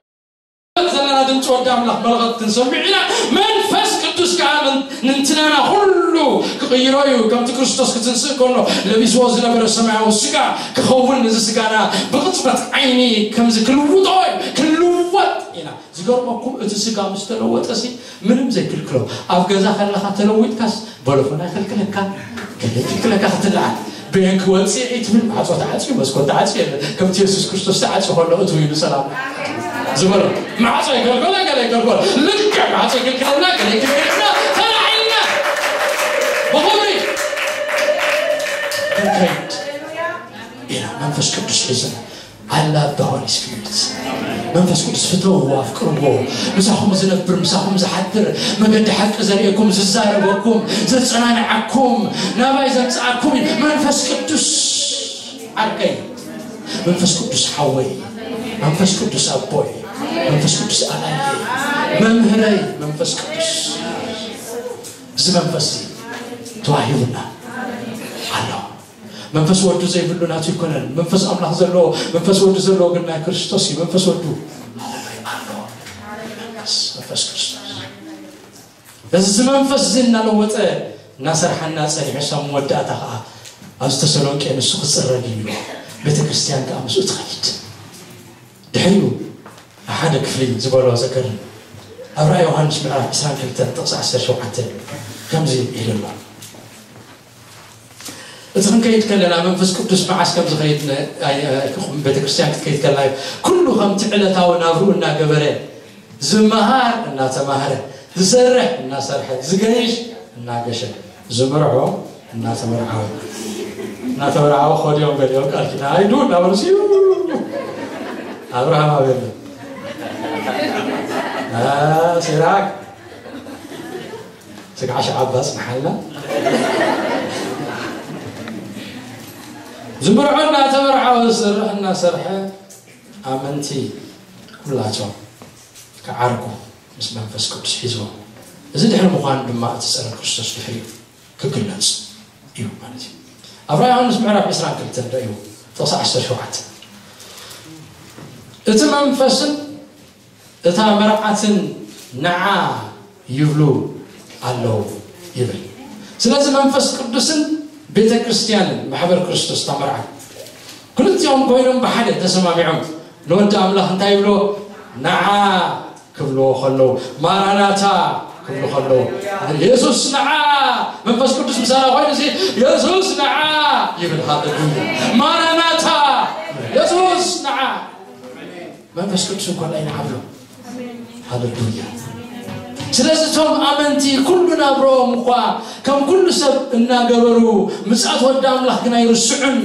ዘለና ድምፂ ወዲ ኣምላኽ መለኸት ክንሰምዕ ኢና። መንፈስ ቅዱስ ከዓ ምን-፣ ንንትናና ኩሉ ክቕይሮ እዩ። ከምቲ ክርስቶስ ክትንስእ ከሎ ለቢስዎ ዝነበረ ሰማያዊ ስጋ ክኸውን፣ እዚ ስጋና ብቕጽበት ዓይኒ ከምዚ ክልውጦ እዩ። ክንልወጥ ኢና። ዝገርመኩም፣ እቲ ስጋ ምስ ተለወጠ ሲ ምንም ዘይክልክሎ። ኣብ ገዛ ከለኻ ተለዊጥካስ ቦሎፎን ኣይክልክለካ፣ ገለ ይክልክለካ ክትለዓል። በየን ክወፅእ እየ ትብል፣ ማዕፆ ተዓፅዩ፣ መስኮት ተዓፅዩ የለን። ከምቲ የሱስ ክርስቶስ ተዓፅዩ ከሎ እትው ኢሉ ሰላም ዝበሎ። ማዕፆ ይከልከሎ፣ ገለ ይከልከሎ። ልክዕ ማዕፆ ይክልክለና፣ ገለ ይክልክለና፣ ተላዒልና ብኽብሪ ክንከይድ ኢና። መንፈስ ቅዱስ ሒዝና፣ I love the Holy Spirit። መንፈስ ቅዱስ ፍተውዎ፣ ኣፍቅርዎ። ምሳኹም ዝነብር፣ ምሳኹም ዝሓድር፣ መገዲ ሓቂ ዘርእየኩም፣ ዝዛረበኩም፣ ዘጸናንዓኩም፣ ናባይ ዘምጽኣኩም እዩ መንፈስ ቅዱስ። ዓርከይ፣ መንፈስ ቅዱስ ሓወይ፣ መንፈስ ቅዱስ ኣቦይ፣ መንፈስ ቅዱስ ኣላየይ፣ መምህረይ፣ መንፈስ ቅዱስ። እዚ መንፈስ እዚ ተዋሂቡና ኣሎ። መንፈስ ወዱ ዘይብሉ ናቱ ኣይኮነን። መንፈስ ኣምላኽ ዘለዎ፣ መንፈስ ወዱ ዘለዎ ግን ናይ ክርስቶስ እዩ። መንፈስ ወዱ ኣሎ። መንፈስ፣ መንፈስ ክርስቶስ። በዚ መንፈስ እዚ እናለወጠ እናሰርሓና ጸኒሑ፣ ሳብ መወዳእታ ኸዓ ኣብዚ ተሰሎንቄ ንሱ ክጽረግ እዩ። ቤተ ክርስቲያን ከዓ ምስኡ ትኸይድ። ድሕሪኡ ሓደ ክፍሊ ዝበሎ ዘገርም፣ ኣብ ራእይ ዮሃንስ ምዕራፍ ዕስራን ክልተን ጥቕሲ ዓሰርተ ሸውዓተ ከምዚ ኢሉ ኣሎ። እቲ ክንከይድ ከለና መንፈስ ቅዱስ መዓስ ከም ዝኸይድ ነ-፣ ኣይ-፣ ኣይ-፣ ቤተ ክርስቲያን ክትከይድ ከላ እዩ። ኩሉ ከምቲ ዕለታዊ ናብርኡ እናገበረ ዝመሃር እናተማህረ፣ ዝሰርሕ እናሰርሐ፣ ዝገይሽ እናገሸ፣ ዝምርዖ እናተመርዓወ፣ እናተመርዓወ ኸዲኦም ገሊኦም ቃል ኪዳን ኣይዱ እናበሉ ሲዩ። ኣብርሃም ኣበለ። አ፣ ሲራክ ስጋዕ ሸዓብ ኣጽንሓልና። ዝምርዖ እናተመርዓወ፣ ዝሰርሕ እናሰርሐ፣ ኣመንቲ ኩላቶም ክዓርጉ ምስ መንፈስ ቅዱስ ሒዝዎም። እዚ ድሕሪ ምዃኑ ድማ እቲ ጸረ ክርስቶስ ድሕሪኡ ክግለጽ እዩ ማለት እዩ። ኣብ ራእይ ዮሃንስ ምዕራፍ ዕስራን ክልተን ርእዩ፣ ጥቕሲ ዓሰርተ ሸውዓተ፣ እቲ መንፈስን እታ መርዓትን ንዓ ይብሉ ኣለዉ ይብል። ስለዚ መንፈስ ቅዱስን ቤተ ክርስቲያንን ማሕበር ክርስቶስ እታ መርዓት ክልቲኦም ኮይኖም ብሓደ ተሰማሚዖም ንወዲ ኣምላኽ እንታይ ይብሎ? ንዓ ክብልዎ ከለዉ፣ ማራናታ ክብሉ ከለዉ፣ የሱስ ንዓ፣ መንፈስ ቅዱስ ምሳና ኮይኑ ሲ፣ የሱስ ንዓ ይብል። ሃሌሉያ። ማራናታ፣ የሱስ ንዓ። መንፈስ ቅዱስ እንኳን ኣይንዓብሎ። ሃሌሉያ። ስለዚ እቶም ኣመንቲ ኩሉ ናብሮኦም እኳ ከም ኩሉ ሰብ እናገበሩ፣ ምጽኣት ወዲ ኣምላኽ ግን ኣይርስዑን።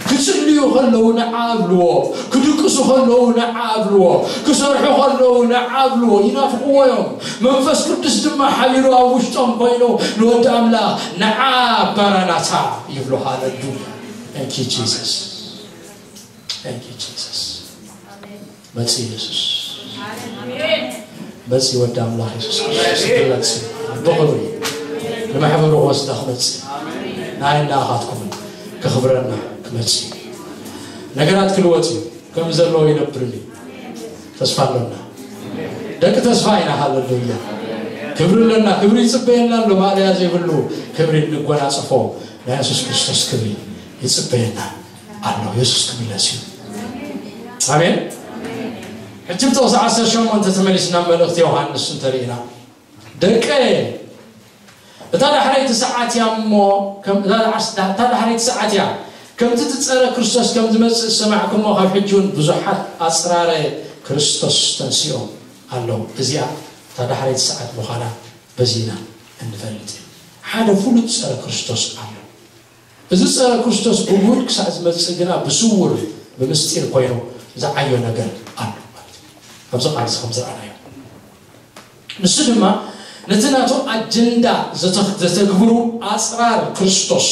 ክጽልዩ ከለዉ ንዓ ኣብልዎ፣ ክድቅሱ ከለዉ ንዓ ኣብልዎ፣ ክሰርሑ ከለዉ ንዓ ኣብልዎ። ይናፍቕዎ እዮም። መንፈስ ቅዱስ ድማ ሓቢሩ ኣብ ውሽጦም ኮይኑ ንወዲ ኣምላኽ ንዓ ማራናታ ይብሎ። ሃሌሉያ። Thank you Jesus። Thank you Jesus። መጺ የሱስ። መጺ ወዲ ኣምላኽ የሱስ ክርስቶስ ክመጽእ ብኽብሪ ንማሕበሩ ክወስዳ ክመጽእ፣ ንዓይን ንኣኻትኩምን ከኽብረና ክመጽእ እዩ። ነገራት ክልወጥ እዩ። ከም ዘለዎ ይነብር እዩ። ተስፋ ኣሎና። ደቂ ተስፋ ኢና። ሃሌሉያ። ክብሪ ኣለና። ክብሪ ይጽበየና ኣሎ። ማእለያ ዘይብሉ ክብሪ እንጎናጸፎ ናይ የሱስ ክርስቶስ ክብሪ ይጽበየና ኣሎ። የሱስ ክምለስ እዩ። ኣሜን። ሕጂ ብጥቕሲ ዓሰርተ ሸሞንተ ተመሊስና መልእኽቲ ዮሃንስ እንተርኢና፣ ደቀ እታ ዳሕረይቲ ሰዓት እያ እሞ፣ ከም- እታ ዳሕስ- እታ ዳሕረይቲ ሰዓት እያ፣ ከምቲ ትጸረ ክርስቶስ ከም ዝመጽእ ዝሰማዕኩሞ፣ ካብ ሕጂ እውን ብዙሓት ኣጽራረ ክርስቶስ ተንሲኦም ኣለዉ። እዚኣ እታ ዳሕረይቲ ሰዓት ምዃና በዚና እንፈልጥ። ሓደ ፍሉጥ ጸረ ክርስቶስ ኣሎ። እዚ ጸረ ክርስቶስ ብጉድ ክሳዕ ዝመጽእ ግና ብስውር፣ ብምስጢር ኮይኑ ዝዓዮ ነገር ኣሎ ማለት እዩ። ኣብዚ ቃል እዚ ከም ዝረኣናዮ፣ ንሱ ድማ ነቲ ናቱ ኣጀንዳ ዘተ- ዘተግብሩ ኣጽራር ክርስቶስ፣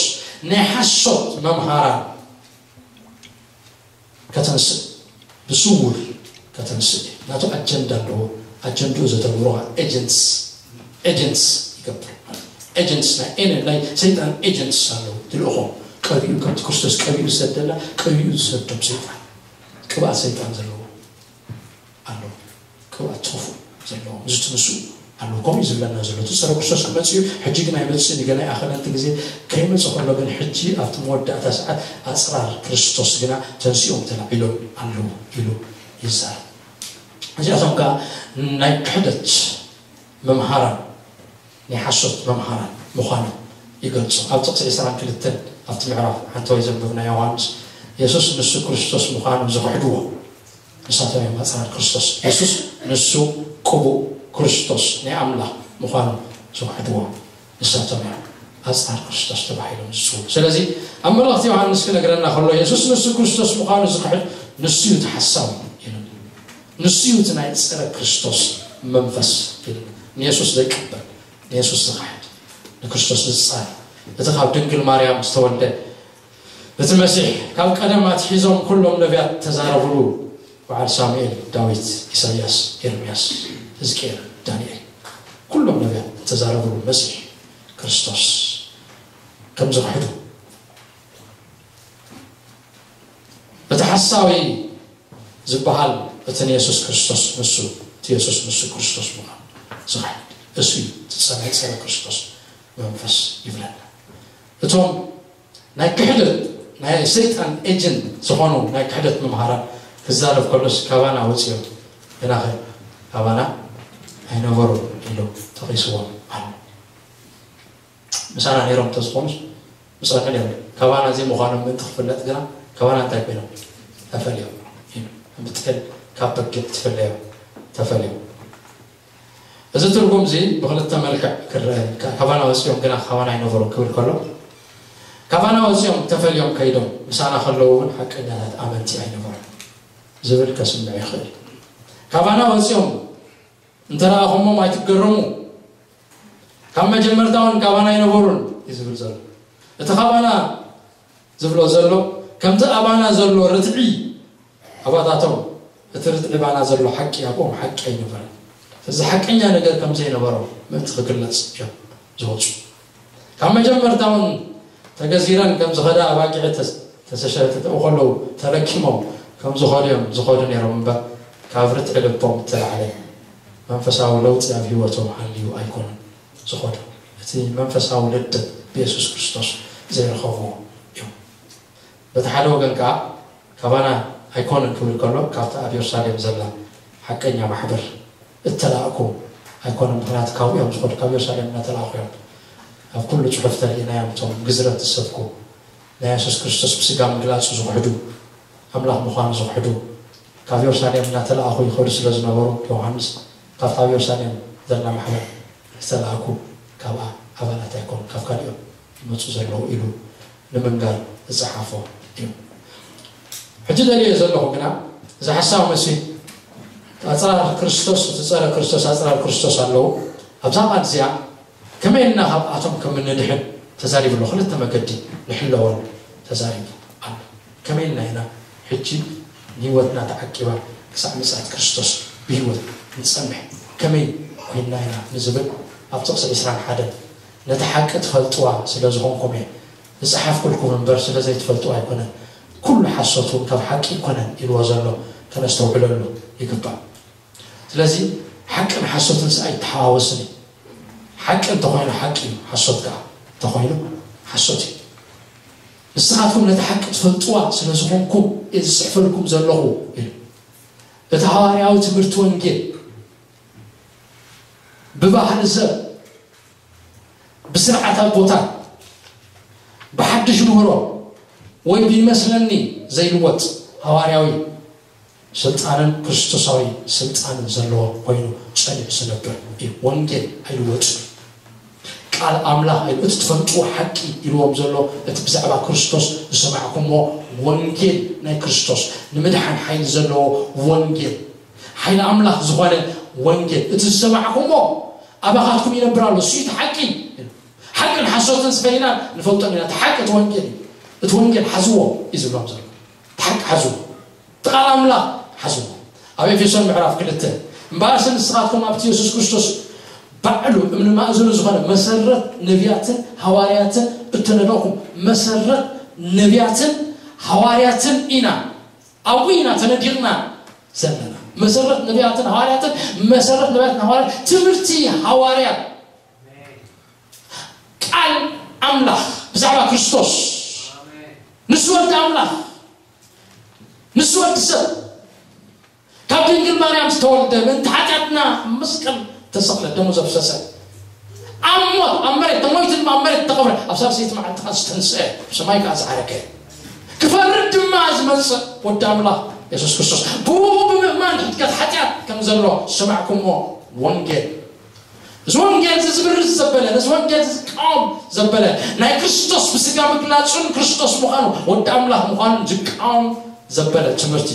ናይ ሓሶት መምሃራን ከተንስእ፣ ብስውር ከተንስእ እዩ። ናቱ ኣጀንዳ ኣለዎ። ኣጀንድኡ ዘተግብሩ ኤጀንትስ ኤጀንትስ ይገብር። ኤጀንትስ ናይ ኤነ- ናይ ሰይጣን ኤጀንትስ ኣለዉ። ትልእኾም ቀቢኡ፣ ከምቲ ክርስቶስ ቀቢኡ ዝሰደላ፣ ቀቢኡ ዝሰዶም ሰይጣን፣ ቅብኣት ሰይጣን ዘለዎ ኣለዉ። ቅብኣት ትኽፉ ዘለዎም ዝትንሱ ኣለዉ። ከምኡ እዩ ዝብለና ዘሎ። እቲ ጸረ ክርስቶስ ክመጽእ እዩ። ሕጂ ግን ኣይመጽእን እዩ። ገና ይኣኸለንቲ ግዜ ከይመጽእ ከሎ ግን፣ ሕጂ ኣብቲ መወዳእታ ሰዓት ኣጽራር ክርስቶስ ግና ተንሲኦም ተላዒሎም ኣለዉ ኢሉ ይዛረብ። እዚኣቶም ከኣ ናይ ክሕደት መምሃራን፣ ናይ ሓሶት መምሃራን ምዃኖም ይገልጹ። ኣብ ጥቕሲ ዕስራን ክልተን ኣብቲ ምዕራፍ ሓንቲ ወይ ዘንበብና ዮሃንስ፣ የሱስ ንሱ ክርስቶስ ምዃኑ ዝኽሕድዎ ንሳቶም እዮም ኣጽራር ክርስቶስ። የሱስ ንሱ ቅቡእ ክርስቶስ ናይ ኣምላኽ ምዃኑ ዝኽሕድዎ ንሳቶም እዮም ኣጽራር ክርስቶስ ተባሂሎም ዝጽውዑ። ስለዚ ኣብ መልእኽቲ ዮሃንስ ክነግረና ከሎ፣ የሱስ ንሱ ክርስቶስ ምዃኑ ዝኽሕድ ንሱ እዩ እቲ ሓሳዊ ኢሉ። ንሱ እዩ እቲ ናይ ጸረ ክርስቶስ መንፈስ ኢሉ። ንየሱስ ዘይቅበል፣ ንየሱስ ዝኽሕድ፣ ንክርስቶስ ዝጻረ፣ እቲ ካብ ድንግል ማርያም ዝተወልደ እቲ መሲሕ፣ ካብ ቀደም ኣትሒዞም ኩሎም ነቢያት ተዛረብሉ። በዓል ሳሙኤል፣ ዳዊት፣ ኢሳይያስ፣ ኤርምያስ፣ ሕዝቅኤል፣ ዳንኤል፣ ኩሎም ነቢያት ዝተዛረብሉ መሲሕ ክርስቶስ ከም ዝኽሕዱ፣ እቲ ሓሳዊ ዝበሃል እቲ ንየሱስ ክርስቶስ ንሱ፣ እቲ የሱስ ንሱ ክርስቶስ ምዃኑ ዝኽሕድ እሱ እዩ። እቲ ጸረ- ጸረ ክርስቶስ መንፈስ ይብለና። እቶም ናይ ክሕደት፣ ናይ ሰይጣን ኤጀንት ዝኾኑ ናይ ክሕደት መምሃራን ክዛረብ ከሎስ፣ "ካባና ወፂኦም፣ ግናኸ ካባና ኣይነበሩን" ኢሉ ጠቒስዎም ኣሎ። ምሳና ነይሮም እንተዝኾኑስ ምሳና ነይሮም። ካባና ዘይምዃኖም ምእንቲ ክፍለጥ ግና፣ ካባና እንታይ ኮይኖም? ተፈልዮም ኢሉ። ብትል ካብ በጊዕ ትፍለዮም፣ ተፈልዮም። እዚ ትርጉም እዚ ብኽልተ መልክዕ ክረአ፣ ካባና ወፂኦም ግና ካባና ኣይነበሩን ክብል ከሎ፣ ካባና ወፂኦም ተፈልዮም ከይዶም፣ ምሳና ከለዉ እውን ሓቀኛታት ኣመንቲ ኣይነበሩን ዝብል ከስምዕ ይኽእል። ካባና ወፂኦም እንተ ረኣኹሞም ኣይትገረሙ፣ ካብ መጀመርታ እውን ካባና ኣይነበሩን እዩ ዝብል ዘሎ። እቲ ካባና ዝብሎ ዘሎ፣ ከምቲ ኣባና ዘሎ ርትዒ ኣባታቶም፣ እቲ ርትዒ ባና ዘሎ ሓቂ ኣብኦም ሓቂ ኣይነበረን። እዚ ሓቀኛ ነገር ከም ዘይነበሮም ምእንቲ ክግለጽ እዮም ዝወጹ። ካብ መጀመርታ እውን ተገዚረን ከም ዝኸዳ ኣባጊዕ ተስ- ተሰሸ- ተተው ከለዉ ተለኪሞም ከም ዝኸዱ እዮም ዝኸዱ ነይሮም እምበር፣ ካብ ርትዒ ልቦም እተላዕለ መንፈሳዊ ለውጢ ኣብ ህይወቶም ሃልዩ ኣይኮኑን ዝኸዱ። እቲ መንፈሳዊ ልደት ብየሱስ ክርስቶስ ዘይረኸብዎ እዮም። በቲ ሓደ ወገን ከኣ፣ "ካባና ኣይኮነን" ክብል ከሎ፣ ካብቲ ኣብ የሩሳሌም ዘላ ሓቀኛ ማሕበር እተላእኩ ኣይኮነን። ምኽንያቱ ካብኡ እዮም ዝኸዱ፣ ካብ የሩሳሌም እናተላእኩ እዮም። ኣብ ኩሉ ጽሑፍ ተርእናዮም፣ እቶም ግዝረት ዝሰብኩ፣ ናይ የሱስ ክርስቶስ ብስጋ ምግላጹ ዝኽሕዱ፣ ኣምላኽ ምዃኑ ዝኽሕዱ፣ ካብ የሩሳሌም እናተላእኩ ይኸዱ ስለ ዝነበሩ፣ ዮሃንስ ካብታ ኣብ የሩሳሌም ዘላ ማሕበር ዝተላእኩ፣ ካብኣ ኣባላት ኣይኮኑን፣ ካብ ካሊኦም ይመጹ ዘለዉ ኢሉ ንምንጋር ዝጸሓፎ እዩ። ሕጂ ደልየ ዘለኹ ግና፣ እዚ ሓሳብ መሲሕ ኣጽራር ክርስቶስ፣ እቲ ጸረ ክርስቶስ ኣጽራር ክርስቶስ ኣለዉ። ኣብዛ ቃል እዚኣ ከመይ ኢልና ካብኣቶም ከም እንድሕን ተዛሪቡ ኣሎ። ክልተ መገዲ ንሕለወሉ ተዛሪቡ ኣሎ። ከመይ ኢልና ኢና ሕጂ ንህይወትና ተዓቂባ ክሳዕ ምጽኣት ክርስቶስ ብህይወት ንጸንሕ? ከመይ ኮይንና ኢና ንዝብል፣ ኣብ ጥቕሲ ዕስራን ሓደን፣ "ነቲ ሓቂ ትፈልጥዋ ስለ ዝኾንኩም እየ ዝጸሓፍኩልኩም እምበር፣ ስለ ዘይትፈልጥዋ ኣይኮነን፣ ኩሉ ሓሶት እውን ካብ ሓቂ ኣይኮነን" ኢልዎ ዘሎ ከነስተውዕለሉ ይግባእ። ስለዚ ሓቅን ሓሶትን ኣይተሓዋወስን እዩ። ሓቂ እንተኾይኑ ሓቂ እዩ፣ ሓሶት ከዓ እንተኾይኑ ሓሶት እዩ። "ንስኻትኩም ነቲ ሓቂ ትፈልጥዋ ስለ ዝኾንኩም እየ ዝጽሕፈልኩም ዘለኹ" ኢሉ። እቲ ሃዋርያዊ ትምህርቲ ወንጌል ብባህሊ ሰብ፣ ብስርዓት ኣቦታት፣ ብሓድሽ ምህሮ ወይ ብይመስለኒ ዘይልወጥ ሃዋርያዊ ስልጣንን ክርስቶሳዊ ስልጣንን ዘለዎ ኮይኑ ጸኒሑ ዝነብር እዩ። ወንጌል ኣይልወጥን እዩ። ቃል ኣምላኽ ኣይሉ-፣ እቲ ትፈልጥዎ ሓቂ ኢልዎም ዘሎ እቲ ብዛዕባ ክርስቶስ ዝሰማዕኩሞ ወንጌል ናይ ክርስቶስ ንምድሓን ሓይሊ ዘለዎ ወንጌል ሓይሊ ኣምላኽ ዝኾነ ወንጌል እቲ ዝሰማዕኩሞ ኣባኻትኩም ይነብር ኣሎ። እሱ እቲ ሓቂ። ሓቅን ሓሶትን ስፈሊና ንፈልጦም ኢና። እቲ ሓቂ እቲ ወንጌል እዩ። እቲ ወንጌል ሓዝዎ እዩ ዝብሎም ዘሎ። እቲ ሓቂ ሓዝዎ። እቲ ቃል ኣምላኽ ሓዝዎ። ኣብ ኤፌሶን ምዕራፍ ክልተ እምበኣርሲ ንስኻትኩም ኣብቲ የሱስ ክርስቶስ ባዕሉ እምኒ ማእዝኑ ዝኾነ መሰረት ነቢያትን ሃዋርያትን እተነደኹም መሰረት ነቢያትን ሃዋርያትን ኢና። ኣብኡ ኢና ተነዲቕና ዘለና። መሰረት ነቢያትን ሃዋርያትን፣ መሰረት ነቢያትን ሃዋርያት፣ ትምህርቲ ሃዋርያት፣ ቃል ኣምላኽ ብዛዕባ ክርስቶስ፣ ንሱ ወዲ ኣምላኽ፣ ንሱ ወዲ ሰብ፣ ካብ ድንግል ማርያም ዝተወልደ፣ ምእንቲ ሓጢኣትና ኣብ መስቀል ተሰቕለ፣ ደሙ ዘፍሰሰ፣ ኣብ ሞት፣ ኣብ መሬት ተሞይቱ ድማ ኣብ መሬት ተቐብረ፣ ኣብ ሳልሰይቲ መዓልቲ ከኣ ዝተንስአ፣ ኣብ ሰማይ ከኣ ዝዓረገ፣ ክፈርድ ድማ ዝመጽእ ወዲ ኣምላኽ የሱስ ክርስቶስ፣ ብኡ ብምእማን ሕድገት ሓጢኣት ከም ዘሎ ዝሰማዕኩሞ ወንጌል። እዚ ወንጌል እዚ ዝብርዝ ዘበለ፣ ነዚ ወንጌል እዚ ዝቃወም ዘበለ፣ ናይ ክርስቶስ ብስጋ ምግላጹን ክርስቶስ ምዃኑ፣ ወዲ ኣምላኽ ምዃኑን ዝቃወም ዘበለ ትምህርቲ።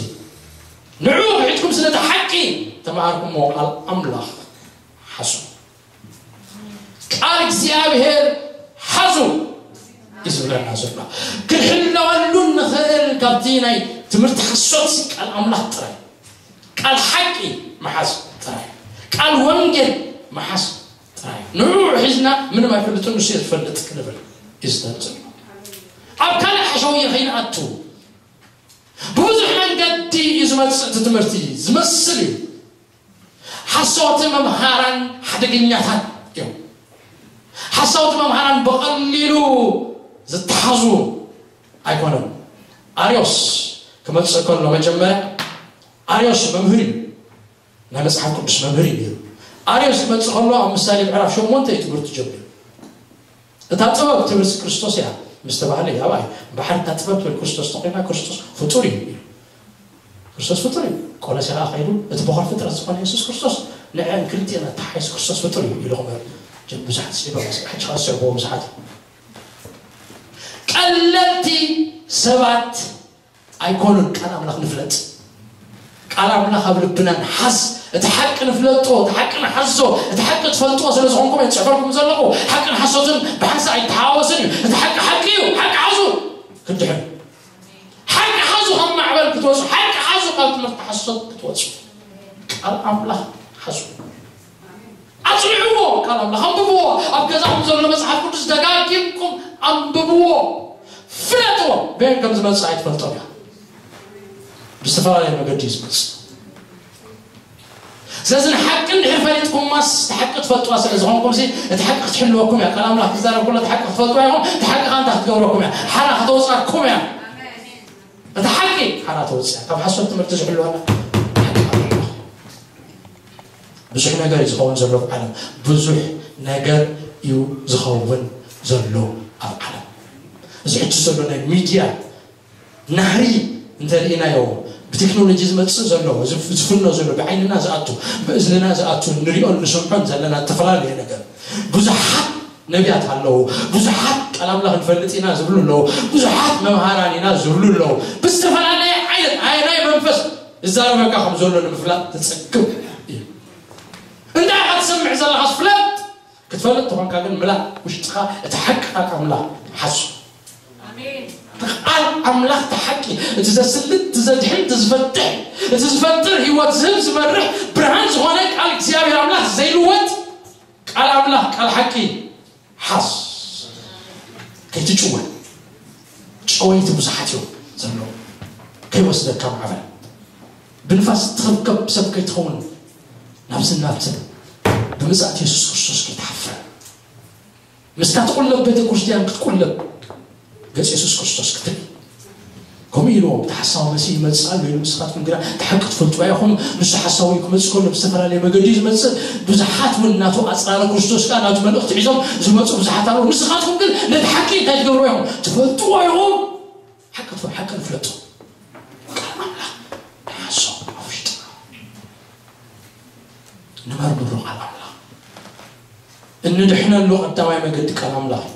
ንዑ ብሕትኩም ስለቲ ሓቂ ተማሃርኩሞ ቃል ኣምላኽ ሓዙ። ቃል እግዚኣብሔር ሓዙ እዩ ዝብለና ዘሎ። ክንሕለወሉ ንኽእል ካብቲ ናይ ትምህርቲ ሓሶት ቃል ኣምላኽ ጥራይ። ቃል ሓቂ መሓዝ ጥራይ። ቃል ወንጌል መሓዝ ጥራይ። ንዑ ሒዝና ምንም ኣይፈልጥን ንሱ እየ ዝፈልጥ ክንብል እዩ ዝደሊ ዘሎ። ኣብ ካልእ ሓሸውየ ከይንኣቱ ብብዙሕ መንገዲ እዩ ዝመጽእ እቲ ትምህርቲ። ዝመስል እዩ። ሓሰውቲ መምሃራን ሓደገኛታት እዮም። ሓሰውቲ መምሃራን ብቐሊሉ ዝተሓዙ ኣይኮነን። ኣርዮስ ክመጽእ ከሎ መጀመርያ ኣርዮስ መምህር እዩ። ናይ መጽሓፍ ቅዱስ መምህር እዩ ነይሩ። ኣርዮስ ክመጽእ ከሎ ኣብ ምሳሌ ምዕራፍ ሸሞንተ እዩ ትምህርቱ ጀሚሩ። እታ ጥበብ ትምህርቲ ክርስቶስ እያ ምስ ተባህለ እዩ። ኣብኣ እምበሓር እታ ጥበብ ትብል ክርስቶስ ተኾይና ክርስቶስ ፍጡር እዩ ኢሉ። ክርስቶስ ፍጡር እዩ። ቆሎሴ ከኣ ከይዱ እቲ በኹር ፍጥረት ዝኾነ የሱስ ክርስቶስ ንዕን ክልቲኤን ኣተሓሒዙ ክርስቶስ ፍጡር እዩ ኢሉ ክመ-፣ ጀ-፣ ብዙሓት ስዒቦም፣ ሕጂ ከኣ ዝስዕብዎ ብዙሓት እዩ። ቀለልቲ ሰባት ኣይኮኑን። ቃል ኣምላኽ ንፍለጥ። ቃል ኣምላኽ ኣብ ልብና ንሓዝ። እቲ ሓቂ ንፍለጦ፣ እቲ ሓቂ ንሓዞ፣ እቲ ሓቂ ትፈልጥዎ ስለ ዝኾንኩም እየ ዝጽሕፈልኩም ዘለኹ። ሓቅን ሓሶትን ብሓንሳእ ኣይተሓዋወስን እዩ። እቲ ሓቂ ሓቂ እዩ። ሓቂ ሓዙ። ክትድሕኑ። ሓቂ ሓዙ ካብ ማዕበል ክትወጹ፣ ሓቂ ሓዙ ካብ ትምህርቲ ሓሶት ክትወጹ። ቃል ኣምላኽ ሓዙ። ኣጽንዕዎ፣ ቃል ኣምላኽ ኣንብብዎ። ኣብ ገዛኹም ዘሎ መጽሓፍ ቅዱስ ደጋጊምኩም ኣንብብዎ። ፍለጥዎ። በየን ከም ዝመጽእ ኣይትፈልጦን ኢኻ። ብዝተፈላለየ መገዲ እዩ ዝመጽእ። ስለዚ ንሓቂ እንድሕር ፈሊጥኩማስ፣ እቲ ሓቂ ትፈልጥዋ ስለ ዝኾንኩም ሲ፣ እቲ ሓቂ ክትሕልወኩም እያ። ቃል ኣምላኽ ክዛረብ ከሎ እቲ ሓቂ ክትፈልጥዋ ኢኹም፣ እቲ ሓቂ ከኣ እንታይ ክትገብረኩም እያ? ሓራ ከተውጻኩም እያ። እቲ ሓቂ ሓራ ተውጽእ እያ። ካብ ሓሶት ትምህርቲ ዝሕልወና ሓቂ ኣምላኽ። ብዙሕ ነገር እዩ ዝኸውን ዘሎ ኣብ ዓለም። ብዙሕ ነገር እዩ ዝኸውን ዘሎ ኣብ ዓለም። እዚ ሕጂ ዘሎ ናይ ሚድያ ናህሪ እንተርኢናዮ፣ ብቴክኖሎጂ ዝመጽእ ዘሎ፣ ዝፍ-፣ ዝፍኖ ዘሎ፣ ብዓይንና ዝኣቱ፣ ብእዝንና ዝኣቱ፣ ንሪኦን ንሰምዖን ዘለና ዝተፈላለየ ነገር። ብዙሓት ነቢያት ኣለዉ፣ ብዙሓት ቃል ኣምላኽ ንፈልጥ ኢና ዝብሉ ኣለዉ፣ ብዙሓት መምሃራን ኢና ዝብሉ ኣለዉ። ብዝተፈላለየ ዓይነት ኣየናይ መንፈስ ይዛረበካ ከም ዘሎ ንምፍላጥ ትጽግም እዩ። እንታይ ኢኻ ትሰምዕ ዘለኻስ ፍለጥ። ክትፈልጥ ተኾንካ ግን ምላእ ውሽጥኻ እቲ ሓቂ ቃል ኣምላኽ ሓሱ። ኣሜን። እቲ ቃል ኣምላኽ እቲ ሓቂ፣ እቲ ዘስልጥ፣ እቲ ዘድሕን፣ እቲ ዝፈትሕ፣ እቲ ዝፈጥር፣ ህይወት ዝህብ፣ ዝመርሕ፣ ብርሃን ዝኾነ ቃል እግዚኣብሔር ኣምላኽ ዘይልወጥ ቃል ኣምላኽ፣ ቃል ሓቂ ሓዝ። ከይትጭወ። ጨወይቲ ብዙሓት እዮም ዘለዉ። ከይወስደካ ማዕበል። ብንፋስ እትኽብከብ ሰብ ከይትኸውን፣ ናብዚ ናብትን ብምጽኣት የሱስ ክርስቶስ ከይትሓፍር። ምስታ ትቁለብ ቤተ ክርስቲያን ክትቁለብ ገጽ የሱስ ክርስቶስ ክትርኢ። ከምኡ ኢልዎም፣ እቲ ሓሳዊ መሲህ ይመጽእ ኣሎ ኢሉ፣ ንስኻትኩም ግና እቲ ሓቂ ትፈልጥዋ ኢኹም። ንሱ ሓሳዊ እዩ፣ ክመጽእ ከሎ ብዝተፈላለየ መገዲ እዩ ዝመጽእ። ብዙሓት እውን ናቱ ኣጽራረ ክርስቶስ ከኣ ናቱ መልእኽቲ ሒዞም ዝመጹ ብዙሓት ኣለዉ። ንስኻትኩም ግን ነቲ ሓቂ እንታይ ትገብርዎ ኢኹም? ትፈልጥዎ ኢኹም። ሓቂ ትፈ-፣ ሓቂ ንፍለጦ። ቃል ኣምላኽ ንሓሶ ኣብ ውሽጥና። ንመርምሮ ቃል ኣምላኽ። እንድሕነሉ ቀዳማይ መገዲ ቃል ኣምላኽ እዩ።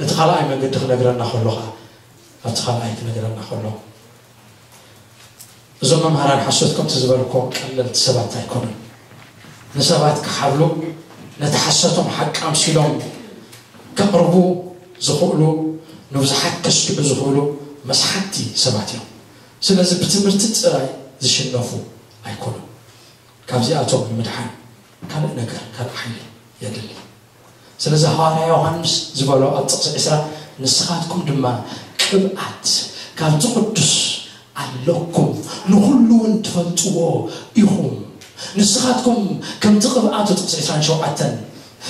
እቲ ካልኣይ መገዲ ክነግረና ከሎ ኸዓ፣ ኣብቲ ካልኣይ ክነግረና ከሎ፣ እዞም መምሃራን ሓሶት ከምቲ ዝበልኮ ቀለልቲ ሰባት ኣይኮኑን። ንሰባት ክሓብሉ፣ ነቲ ሓሶቶም ሓቂ ኣምሲሎም ከቕርቡ ዝኽእሉ፣ ንብዙሓት ከስድዑ ዝኽእሉ መስሓትቲ ሰባት እዮም። ስለዚ ብትምህርቲ ጥራይ ዝሽነፉ ኣይኮኑን። ካብዚኣቶም ንምድሓን ካልእ ነገር፣ ካልእ ሓይሊ የድሊ። ስለዚ ሃዋርያ ዮሃንስ ዝበሎ ኣብ ጥቕሲ ዕስራ፣ "ንስኻትኩም ድማ ቅብኣት ካብቲ ቅዱስ ኣለኩም፣ ንኹሉ እውን ትፈልጥዎ ኢኹም። ንስኻትኩም ከምቲ ቅብኣቱ"፣ ጥቕሲ ዕስራን ሸውዓተን፣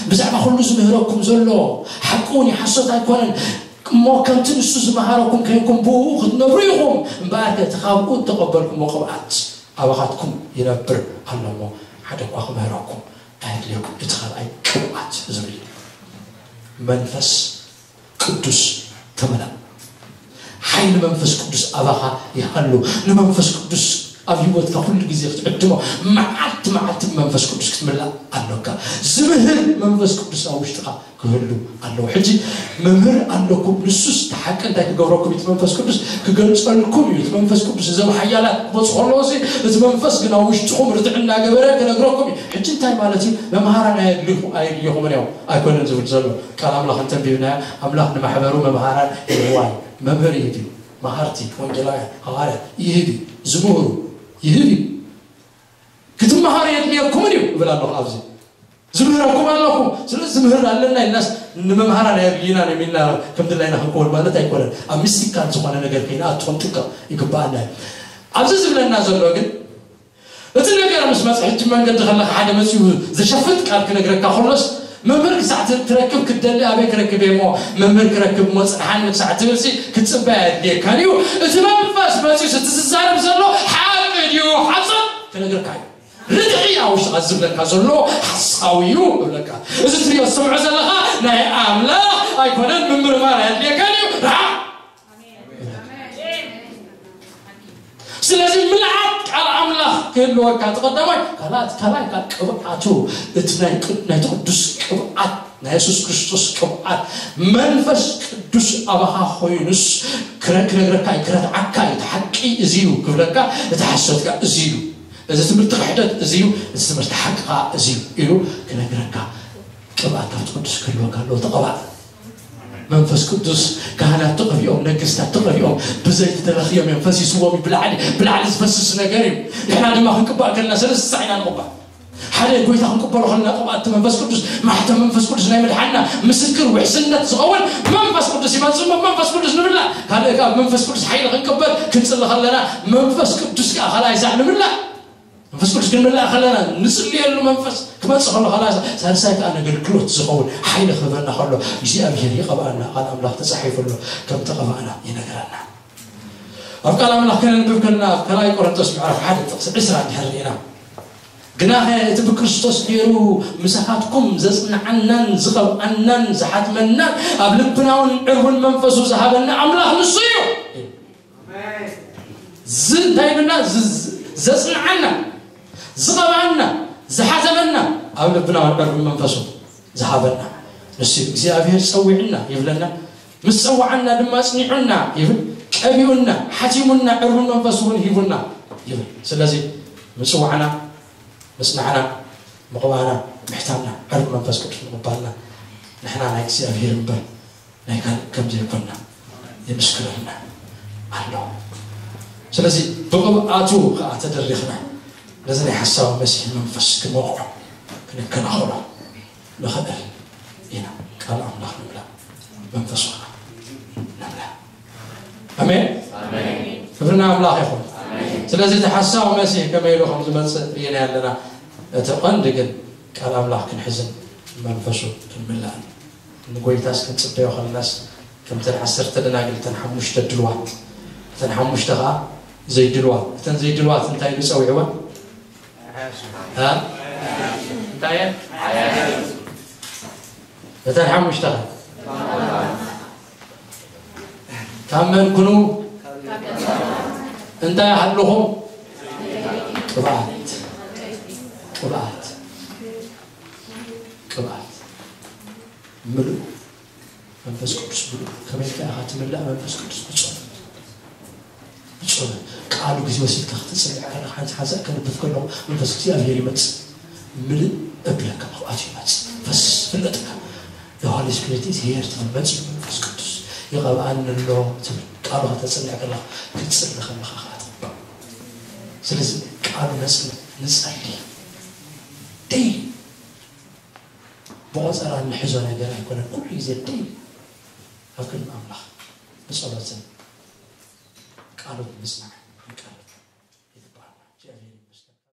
"ብዛዕባ ኩሉ ዝምህረኩም ዘሎ ሓቂ እውን ሓሶት ኣይኮነን፣ እሞ ከምቲ ንሱ ዝመሃረኩም ኮይንኩም ብኡ ክትነብሩ ኢኹም። እምበኣርከ እቲ ካብኡ እተቐበልኩሞ ቅብኣት ኣባኻትኩም ይነብር ኣሎ እሞ፣ ሓደ እኳ ክምህረኩም ኣየድልየኩም።" እቲ ካልኣይ ቅብኣት ዝብል እዩ። መንፈስ ቅዱስ ተመላእ። ሓይሊ መንፈስ ቅዱስ ኣባኻ ይሃሉ። ንመንፈስ ቅዱስ ኣብ ህይወትካ ኩሉ ግዜ ክትዕድሞ፣ መዓልቲ መዓልቲ ብመንፈስ ቅዱስ ክትምላእ ኣሎካ። ዝምህር መንፈስ ቅዱስ ኣብ ውሽጥኻ ክህሉ ኣለዎ። ሕጂ መምህር ኣለኩም፣ ንሱስ እቲ ሓቂ እንታይ ክገብረኩም እዩ? እቲ መንፈስ ቅዱስ ክገልጸልኩም እዩ። እቲ መንፈስ ቅዱስ እዞም ሓያላት ክመጹ ከለዉ ሲ፣ እቲ መንፈስ ግን ኣብ ውሽጥኹም ርትዕ እናገበረ ክነግረኩም እዩ። ሕጂ እንታይ ማለት እዩ? መምሃራን ኣየድልኹ-፣ ኣየድልኹምን እዮም ኣይኮነን ዝብል ዘሎ። ቃል ኣምላኽ እንተንቢብናዮ፣ ኣምላኽ ንማሕበሩ መምሃራን ይህዋ እዩ። መምህር ይህብ እዩ። መሃርቲ፣ ወንጌላውያን፣ ሃዋርያት ይህብ እዩ። ዝምህሩ ይህብ እዩ። ክትመሃሩ የድልየኩምን እዩ እብል ኣለኹ ኣብዚ። ዝምህረኩም ኣለኹ። ስለዚ ዝምህር ኣለና ኢልናስ ንመምሃራን ኣየድልዩናን እዮም ኢልና ከም ድላይና ክንከውን ማለት ኣይኮነን። ኣብ ሚስቲካል ዝኾነ ነገር ከይንኣቱ ክንጥንቀቕ ይግብኣና እዩ። ኣብዚ ዝብለና ዘሎ ግን፣ እቲ ነገር ምስ መጽ-፣ ሕጂ መንገዲ ከለኻ ሓደ መጺኡ ዘሸፍጥ ቃል ክነግረካ ከሎስ፣ መምህር ክሳዕ ት-፣ ትረክብ ክትደሊ፣ "ኣበይ ክረክብ እየ እሞ መምህር ክረክብ እሞ ጽንሓኒ?" ክሳዕ ትብልሲ ክትጽበይ ኣየድልየካን እዩ። እቲ መንፈስ መጺኡስ እቲ ዝዛረብ ዘሎ ሓቂ ድዩ ሓሶት ክነግረካ እዩ። ርትዒ ኣብ ውሽጥኻ ዝብለካ ዘሎ ሓሳዊ እዩ እብለካ። እዚ ትሪኦ ትሰምዖ ዘለኻ ናይ ኣምላኽ ኣይኮነን፣ ምምርማር ኣየድልየካን እዩ። ርሓቕ። ስለዚ ምልዓት ቃል ኣምላኽ ክህልወካ፣ እቲ ቀዳማይ፣ ካልኣት፣ ካልኣይ፣ ካብ ቅብኣቱ፣ እቲ ናይ ቅ-፣ ናይቲ ቅዱስ ቅብኣት፣ ናይ የሱስ ክርስቶስ ቅብኣት፣ መንፈስ ቅዱስ ኣባኻ ኮይኑስ ክረ-፣ ክነግረካ እዩ፣ ክረትዓካ እዩ፣ እቲ ሓቂ እዚ እዩ ክብለካ፣ እቲ ሓሶት ከኣ እዚ እዩ፣ እዚ ትምህርቲ ክሕደት እዚ እዩ፣ እዚ ትምህርቲ ሓቂ ከኣ እዚ እዩ ኢሉ ክነግረካ። ቅብኣት ካብቲ ቅዱስ ክህልወካ ኣለዎ። ተቐባእ። መንፈስ ቅዱስ ካህናት ተቐቢኦም፣ ነገስታት ተቐቢኦም፣ ብዘይቲ ተለኽዮም እዮም፣ ፈሲስዎም እዩ። ብላዕሊ፣ ብላዕሊ ዝፈስስ ነገር እዩ። ንሕና ድማ ክንቅባእ ከለና ሰለስተ ሳዕ ኢና ንቕባእ። ሓደ ጎይታ ክንቅበሎ ከለና ቅብኣት መንፈስ ቅዱስ፣ ማሕተም መንፈስ ቅዱስ ናይ ምድሓንና ምስክር ውሕስነት ዝኸውን መንፈስ ቅዱስ ይመጽእ እሞ መንፈስ ቅዱስ ንብላዕ። ካልእ ከኣ መንፈስ ቅዱስ ሓይሊ ክንቅበል ክንጽሊ ከለና መንፈስ ቅዱስ ከኣ ካልኣይ ሳዕ ንብላዕ። መንፈስ ቅዱስ ክንምላእ ከለና ንጽልየሉ መንፈስ ክመጽእ ከሎ ከላ ሳልሳይ ከኣ ነገልግሎት ዝኸውን ሓይሊ ክህበና ከሎ እግዚኣብሔር ይቐብኣና። ቃል ኣምላኽ ተጻሒፉ ኣሎ፣ ከም ተቐባእና ይነግረና። ኣብ ቃል ኣምላኽ ከነንብብ ከለና ኣብ ካልኣይ ቆሮንቶስ ምዕራፍ ሓደ ጥቕሲ ዕስራ እንድሕር ርኢና፣ "ግናኸ እቲ ብክርስቶስ ገይሩ ምሳኻትኩም ዘጽንዓናን ዝቐብኣናን ዝሓትመናን ኣብ ልብናውን ዕርቡን መንፈሱ ዝሃበና ኣምላኽ ንሱ እዩ" ዝ-፣ እንታይ ኢሉና? ዝ-፣ ዝ-፣ ዘጽንዓና፣ ዝቐብኣና፣ ዝሓተመና፣ ኣብ ልብና ወንበር መንፈሱ ዝሃበና ንሱ እዩ። እግዚኣብሔር ጸዊዕና ይብለና፣ ምስ ጸዋዓና ድማ ኣጽኒዑና ይብል፣ ቀቢኡና፣ ሓቲሙና፣ ዕርቡን መንፈሱ እውን ሂቡና ይብል። ስለዚ ምጽዋዕና፣ ምጽናዕና፣ ምቕባእና፣ ምሕታምና፣ ዕርቡን መንፈስ ቅዱስ ምቕባልና ንሕና ናይ እግዚኣብሔር እምበር ናይ ካልእ ከም ዘይኮንና ይምስክረልና ኣሎ። ስለዚ ብቕብኣቱ ከኣ ተደሪኽና ነዚ ናይ ሓሳዊ መሲሕ መንፈስ ክንወቕዖ ክንከላኸሎ ንኽእል ኢና። ቃል ኣምላኽ ንብላ፣ መንፈሱ ከኣ ንብላ። ኣሜን። ኣሜን። ክብሪ ንኣምላኽ ይኹን። ኣሜን። ስለዚ እቲ ሓሳዊ መሲሕ ከመይ ኢሉ ከም ዝመጽእ ርኢና ኣለና። እቲ ቐንዲ ግን ቃል ኣምላኽ ክንሕዝን መንፈሱ ክንምላእን ንጎይታስ ክንጽበዮ ከለናስ፣ ከምተን ዓሰርተ ደናግል፣ እተን ሓሙሽተ ድልዋት፣ እተን ሓሙሽተ ከዓ ዘይድልዋት። እተን ዘይድልዋት እንታይ ኢሉ ጸዊዕወን? እ? እንታይ እየን? እተን ሓሙሽተ ከዓ ካብ መን ኩኑ? እንታይ ይሃልኹም? ቅብኣት፣ ቅብኣት፣ ቅብኣት ምልኡ። መንፈስ ቅዱስ ምልኡ። ከመይ ኢልካ ኢኻ ትምላእ መንፈስ ቅዱስ? ብጾም፣ ብጾም። ቃሉ ግዜ ወሲድካ ክትጽልእ ከለኻ፣ ሓንቲ ሓንሳእ ከንብብ ከለኹ መንፈስ እግዚኣብሔር ይመጽእ። ምልእ እብለካ፣ ካብኣቱ ይመጽእ። ፈስ ፍለጥካ። The Holy Spirit is here ትብል፣ መጺኡ መንፈስ ቅዱስ ይቐብኣኒ ኣሎ ትብል። ቃሉ ከተጽንዕ ከለኻ፣ ክትጽሊ ከለኻ ከዓ ትቕባእ። ስለዚ ቃሉ ነጽንዕ፣ ንጸሊ። ደይሊ ብቖጸራ እንሕዞ ነገር ኣይኮነን። ኩሉ ግዜ ደይሊ ኣብ ቅድሚ ኣምላኽ ብጸሎትን ቃሉ ብምጽናዕን